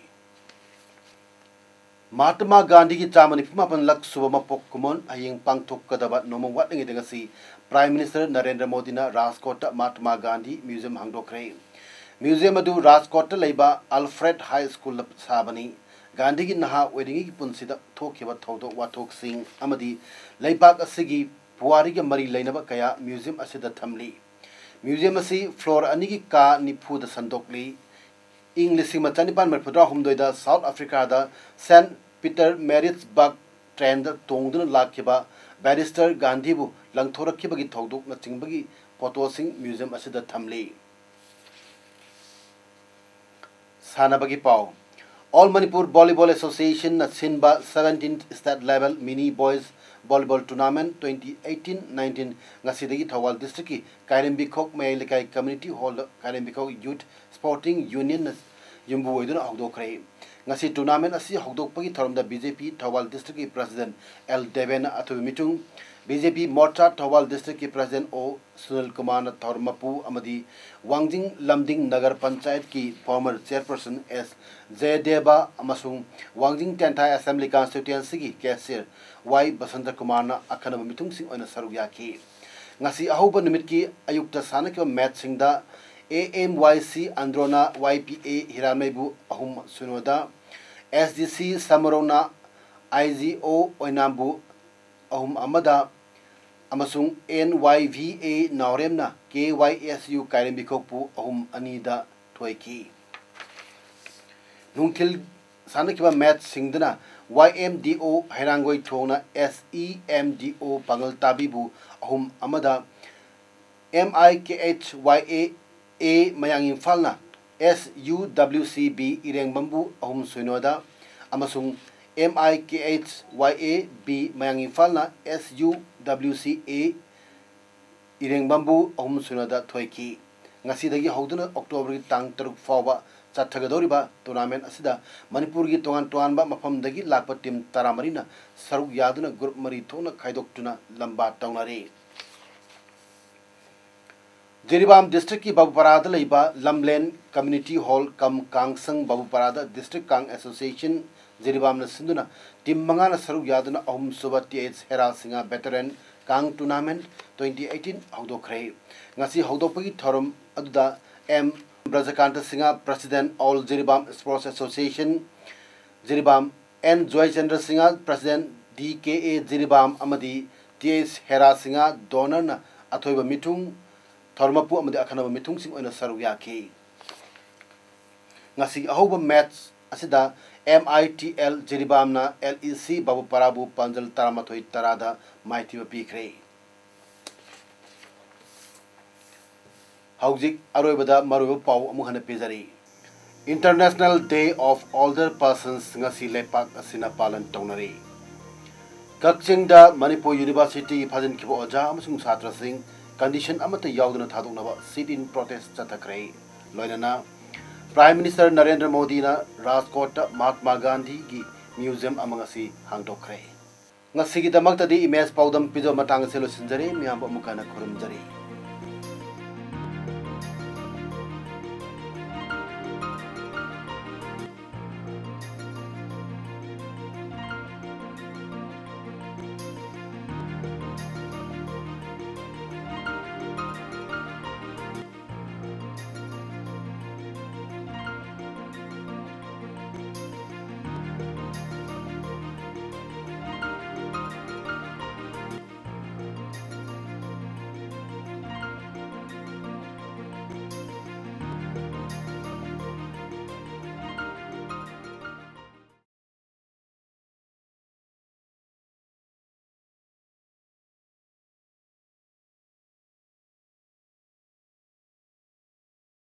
ꯃꯍꯥꯇꯃꯥ ꯒꯥꯟꯙꯤꯒꯤ ꯆꯥꯝꯃ ꯅꯤꯐꯨ ꯃꯥꯄꯟ ꯂꯛ ꯁꯨꯕ ꯃꯄꯣꯛ ꯀꯨꯝꯑꯣꯟ ꯍꯌꯦꯡ ꯄꯥꯡꯊꯣꯛꯀꯗꯕ ꯅꯣꯡꯃ ꯋꯥꯠꯂꯤꯉꯩꯗ ꯉꯁꯤ ꯄ꯭ꯔꯥꯏꯝ ꯃꯤꯅꯤꯁꯇꯔ ꯅꯔꯦꯟꯗ꯭ꯔ ꯃꯣꯗꯤꯅ ꯔꯥꯖꯀꯣꯠꯇ ꯃꯍꯥꯇꯃꯥ ꯒꯥꯟꯙꯤ ꯃ꯭ꯌꯨꯖꯤꯌꯝ ꯍꯥꯡꯗꯣꯛꯈ꯭ꯔꯦ꯫ ꯃ꯭ꯌꯨꯖꯤꯌꯝ ꯑꯗꯨ ꯔꯥꯖꯀꯣꯠꯇ ꯂꯩꯕ ꯑꯜꯐ꯭ꯔꯦꯗ ꯍꯥꯏ ꯁ꯭ꯀꯨꯜꯗ ꯁꯥꯕꯅꯤ꯫ ꯒꯥꯟꯙꯤꯒꯤ ꯅꯍꯥ ꯑꯣꯏꯔꯤꯉꯩꯒꯤ ꯄꯨꯟꯁꯤꯗ ꯊꯣꯛꯈꯤꯕ ꯊꯧꯗꯣꯛ ꯋꯥꯊꯣꯛꯁꯤꯡ ꯑꯃꯗꯤ ꯂꯩꯕꯥꯛ ꯑꯁꯤꯒꯤ ꯄꯨꯋꯥꯔꯤꯒ ꯃꯔꯤ ꯂꯩꯅꯕ ꯀꯌꯥ ꯃ꯭ꯌꯨꯖꯤꯌꯝ ꯑꯁꯤꯗ ꯊꯝꯂꯤ꯫ ꯃ꯭ꯌꯨꯖꯤꯌꯝ ꯑꯁꯤ ꯐ꯭ꯂꯣꯔ ꯑꯅꯤꯒꯤ ꯀꯥ ꯅꯤꯐꯨꯗ ꯁꯟꯗꯣꯛꯂꯤ꯫ ꯏꯪ ꯂꯤꯁꯤꯡ ꯑꯃ ꯆꯅꯤꯄꯥꯟ ꯃꯔꯤꯐꯨꯇꯔꯥ ꯍꯨꯝꯗꯣꯏꯗ ꯁꯥꯎꯠ ꯑꯥꯐ꯭ꯔꯤꯀꯥꯗ ꯁꯦꯟꯠ ꯄꯤꯇꯔ ꯃꯦꯔꯤꯠꯁꯕꯔꯒ ꯇ꯭ꯔꯦꯟꯗ ꯇꯣꯡꯗꯨꯅ ꯂꯥꯛꯈꯤꯕ ꯕꯦꯔꯤꯁꯇꯔ ꯒꯥꯟꯙꯤꯕꯨ ꯂꯪꯊꯣꯔꯛꯈꯤꯕꯒꯤ ꯊꯧꯗꯣꯛꯅꯆꯤꯡꯕꯒꯤ ꯐꯣꯇꯣꯁꯤꯡ ꯃ꯭ꯌꯨꯖꯤꯌꯝ ꯑꯁꯤꯗ ꯊꯝꯂꯤ꯫ ꯁꯥꯟꯅꯕꯒꯤ ꯄꯥꯎ꯫ All Manipur Volleyball Associationꯅ ꯁꯤꯟꯕ seventeenth State Level Mini Boys Volleyball Tournament twenty eighteen nineteen ꯉꯁꯤꯗꯒꯤ ꯊꯧꯕꯥꯜ ꯗꯤꯁꯇ꯭ꯔꯤꯛꯀꯤ ꯀꯥꯏꯔꯦꯝꯕꯤꯈꯣꯛ ꯃꯌꯥꯏ ꯂꯩꯀꯥꯏ ꯀꯝꯃ꯭ꯌꯨꯅꯤꯇꯤ ꯍꯣꯜꯗ ꯀꯥꯏꯔꯦꯝꯕꯤꯈꯣꯛ ꯌꯨꯊ ꯁ꯭ꯄꯣꯔꯇꯤꯡ ꯌꯨꯅꯤꯌꯟꯅ ꯌꯨꯝꯕꯨ ꯑꯣꯏꯗꯨꯅ ꯍꯧꯗꯣꯛꯈ꯭ꯔꯦ꯫ ꯉꯁꯤ ꯇꯨꯔꯅꯥꯃꯦꯟ ꯑꯁꯤ ꯍꯧꯗꯣꯛꯄꯒꯤ ꯊꯧꯔꯝꯗ ꯕꯤ ꯖꯦ ꯄꯤ ꯊꯧꯕꯥꯜ ꯗꯤꯁꯇ꯭ꯔꯤꯛꯀꯤ ꯄ꯭ꯔꯁꯤꯗꯦꯟꯠ ꯑꯦꯜ ꯗꯦꯕꯦꯟꯅ ꯑꯊꯣꯏꯕ ꯃꯤꯊꯨꯡ, ꯕꯤ ꯖꯦ ꯄꯤ ꯃꯣꯔꯆꯥ ꯊꯧꯕꯥꯜ ꯗꯤꯁꯇ꯭ꯔꯤꯛꯀꯤ ꯄ꯭ꯔꯁꯤꯗꯦꯟꯠ ꯑꯣ ꯁꯨꯅꯤꯜ ꯀꯨꯃꯥꯔꯅ ꯊꯧꯔꯝ ꯃꯄꯨ ꯑꯃꯗꯤ ꯋꯥꯡꯖꯤꯡ ꯂꯝꯗꯤꯡ ꯅꯒꯔ ꯄꯟꯆꯥꯌꯠꯀꯤ former chairperson ꯑꯦꯁ ꯖꯌꯗꯦꯕ ꯑꯃꯁꯨꯡ ꯋꯥꯡꯖꯤꯡ ꯇꯦꯟꯊꯥ assembly constituencyꯒꯤ cashier ꯋꯥꯏ ꯕꯁꯟꯇ ꯀꯨꯃꯥꯔꯅ ꯑꯈꯟꯅꯕ ꯃꯤꯊꯨꯡꯁꯤꯡ ꯑꯣꯏꯅ ꯁꯔꯨꯛ ꯌꯥꯈꯤ꯫ ꯉꯁꯤ ꯑꯍꯧꯕ ꯅꯨꯃꯤꯠꯀꯤ ꯑꯌꯨꯛꯇ ꯁꯥꯟꯅꯈꯤꯕ ꯃꯦꯆꯁꯤꯡꯗ ꯑꯦ ꯑꯦꯝ ꯋꯥꯏ ꯁꯤ ꯑꯟꯗ꯭ꯔꯣꯅ ꯋꯥꯏ ꯄꯤ ꯑꯦ ꯍꯤꯔꯥꯟꯃꯩꯕꯨ ꯑꯍꯨꯝ ꯁꯤꯅꯣꯗ, ꯑꯦꯁ ꯗꯤ ꯁꯤ ꯁꯃꯔꯧꯅ ꯑꯥꯏ ꯖꯤ ꯑꯣ ꯑꯣꯏꯅꯥꯝꯕꯨ ꯑꯍꯨꯝ ꯑꯃꯗ ꯑꯃꯁꯨꯡ ꯑꯦꯟ ꯋꯥꯏ ꯚꯤ ꯑꯦ ꯅꯥꯎꯔꯦꯝꯅ ꯀꯦ ꯋꯥꯏ ꯑꯦꯁ ꯌꯨ ꯀꯥꯏꯔꯦꯝꯕꯤꯈꯣꯛꯄꯨ ꯑꯍꯨꯝ ꯑꯅꯤꯗ ꯊꯣꯏꯈꯤ꯫ ꯅꯨꯡꯊꯤꯜ ꯁꯥꯟꯅꯈꯤꯕ ꯃꯦꯆꯁꯤꯡꯗꯅ ꯋꯥꯏ ꯑꯦꯝ ꯗꯤ ꯑꯣ ꯍꯩꯔꯥꯡꯒꯣꯏ ꯊꯣꯡꯅ ꯑꯦꯁ ꯏ ꯑꯦꯝ ꯗꯤ ꯑꯣ ꯄꯥꯡꯒꯜ ꯇꯥꯕꯤꯕꯨ ꯑꯍꯨꯝ ꯑꯃꯗ, M I K H Y A A ꯃꯌꯥꯡ ꯏꯝꯐꯥꯜꯅ S U W C B ꯏꯔꯦꯡꯕꯝꯕꯨ ꯑꯍꯨꯝ ꯁꯤꯅꯣꯗ ꯑꯃꯁꯨꯡ M I K H Y A B ꯃꯌꯥꯡ ꯏꯝꯐꯥꯜꯅ ꯑꯦꯁ ꯌꯨ ꯗꯕ꯭ꯂꯤꯎ ꯁꯤ ꯑꯦ ꯏꯔꯦꯡꯕꯝꯕꯨ ꯑꯍꯨꯝ ꯁꯤꯅꯣꯗ ꯊꯣꯏꯈꯤ꯫ ꯉꯁꯤꯗꯒꯤ ꯍꯧꯗꯨꯅ ꯑꯣꯛꯇꯣꯕꯔꯒꯤ ꯇꯥꯡ ꯇꯔꯨꯛ ꯐꯥꯎꯕ ꯆꯠꯊꯒꯗꯧꯔꯤꯕ ꯇꯣꯔꯅꯥꯃꯦꯟ ꯑꯁꯤꯗ ꯃꯅꯤꯄꯨꯔꯒꯤ ꯇꯣꯉꯥꯟ ꯇꯣꯉꯥꯟꯕ ꯃꯐꯝꯗꯒꯤ ꯂꯥꯛꯄ ꯇꯤꯝ ꯇꯔꯥꯃꯔꯤꯅ ꯁꯔꯨꯛ ꯌꯥꯗꯨꯅ ꯒ꯭ꯔꯨꯞ ꯃꯔꯤ ꯊꯣꯛꯅ ꯈꯥꯏꯗꯣꯛꯇꯨꯅ ꯂꯝꯕꯥ ꯇꯧꯅꯔꯤ꯫ ꯖꯤꯔꯤꯕꯥꯝ ꯗꯤꯁꯇ꯭ꯔꯤꯛꯀꯤ ꯕꯥꯕꯨꯄꯥꯔꯥꯗ ꯂꯩꯕ ꯂꯝꯂꯦꯟ ꯀꯝꯃ꯭ꯌꯨꯅꯤꯇꯤ ꯍꯣꯜ ꯀꯝ ꯀꯥꯡꯁꯪ ꯕꯥꯕꯨꯄꯥꯔꯥꯗ ꯗꯤꯁꯇ꯭ꯔꯤꯛ ꯀꯥꯡ ꯑꯦꯁꯣꯁꯤꯌꯦꯁꯟ ꯖꯤꯔꯤꯕꯥꯝꯅ ꯁꯤꯟꯗꯨꯅ ꯇꯤꯝ ꯃꯉꯥꯅ ꯁꯔꯨꯛ ꯌꯥꯗꯨꯅ ꯑꯍꯨꯝꯁꯨꯕ T H Hera Singh veteran ꯀꯥꯡ ꯇꯨꯔꯅꯥꯃꯦꯟ ꯇ꯭ꯋꯦꯟꯇꯤ ꯑꯩꯠꯇꯤꯟ ꯍꯧꯗꯣꯛꯈ꯭ꯔꯦ꯫ ꯉꯁꯤ ꯍꯧꯗꯣꯛꯄꯒꯤ ꯊꯧꯔꯝ ꯑꯗꯨꯗ M Brajakanta Singh, president all Jiribam sports association Jiribam, N Joychandra Singh, president D K A Jiribam ꯑꯃꯗꯤ ꯇꯤ ꯑꯩꯆ ꯍꯦꯔꯥ ꯁꯤꯡꯍ, ꯗꯣꯅꯔꯅ ꯑꯊꯣꯏꯕ ꯃꯤꯊꯨꯡ, ꯊꯧꯔꯝ ꯃꯄꯨ ꯑꯃꯗꯤ ꯑꯈꯟꯅꯕ ꯃꯤꯊꯨꯡꯁꯤꯡ ꯑꯣꯏꯅ ꯁꯔꯨꯛ ꯌꯥꯈꯤ꯫ ꯉꯁꯤꯒꯤ ꯑꯍꯧꯕ ꯃꯦꯠꯆ ꯑꯁꯤꯗ ꯑꯦꯝ ꯑꯥꯏ ꯇꯤ ꯑꯦꯜ ꯖꯤꯔꯤꯕꯥꯝꯅ ꯑꯦꯜ ꯏ ꯁꯤ ꯕꯥꯕꯨꯄꯥꯔꯥꯕꯨ ꯄꯥꯟꯖꯜ ꯇꯔꯥꯃꯥꯊꯣꯏ ꯇꯔꯥꯗ ꯃꯥꯏꯊꯤꯕ ꯄꯤꯈ꯭ꯔꯦ꯫ ꯍꯧꯖꯤꯛ ꯑꯔꯣꯏꯕꯗ ꯃꯔꯨꯑꯣꯏꯕ ꯄꯥꯎ ꯑꯃꯨꯛ ꯍꯟꯅ ꯄꯤꯖꯔꯤ꯫ International Day of Older Persons ꯉꯁꯤ ꯂꯩꯄꯥꯛ ꯑꯁꯤꯅ ꯄꯥꯂꯟ ꯇꯧꯅꯔꯤ꯫ ꯀꯛꯆꯤꯡꯗ ꯃꯅꯤꯄꯨꯔ ꯌꯨꯅꯤꯚꯔꯁꯤꯇꯤꯒꯤ ꯐꯥꯖꯤꯟꯈꯤꯕ ꯑꯣꯖꯥ ꯑꯃꯁꯨꯡ ꯁꯥꯇ꯭ꯔꯁꯤꯡ ꯀꯟꯗꯤꯁꯟ ꯑꯃꯠꯇ ꯌꯥꯎꯗꯅ ꯊꯥꯗꯣꯛꯅꯕ sit-in protest ꯆꯠꯊꯈ꯭ꯔꯦ꯫ ꯂꯣꯏꯅꯅ ꯄ꯭ꯔꯥꯏꯝ ꯃꯤꯅꯤꯁꯇꯔ ꯅꯔꯦꯟꯗ꯭ꯔ ꯃꯣꯗꯤꯅ ꯔꯥꯖꯀꯣꯠꯇ ꯃꯍꯥꯠꯃꯥ ꯒꯥꯟꯙꯤꯒꯤ ꯃ꯭ꯌꯨꯖꯤꯌꯝ ꯑꯃ ꯉꯁꯤ ꯍꯥꯡꯗꯣꯛꯈ꯭ꯔꯦ꯫ ꯉꯁꯤꯒꯤꯗꯃꯛꯇꯗꯤ ꯏꯃꯦꯖ ꯄꯥꯎꯗꯝ ꯄꯤꯖꯕ ꯃꯇꯥꯡ ꯑꯁꯤ ꯂꯣꯏꯁꯤꯟꯖꯔꯦ꯫ ꯃꯤꯌꯥꯝꯕꯨ ꯑꯃꯨꯛ ꯍꯟꯅ ꯈꯨꯔꯨꯝꯖꯔꯤ꯫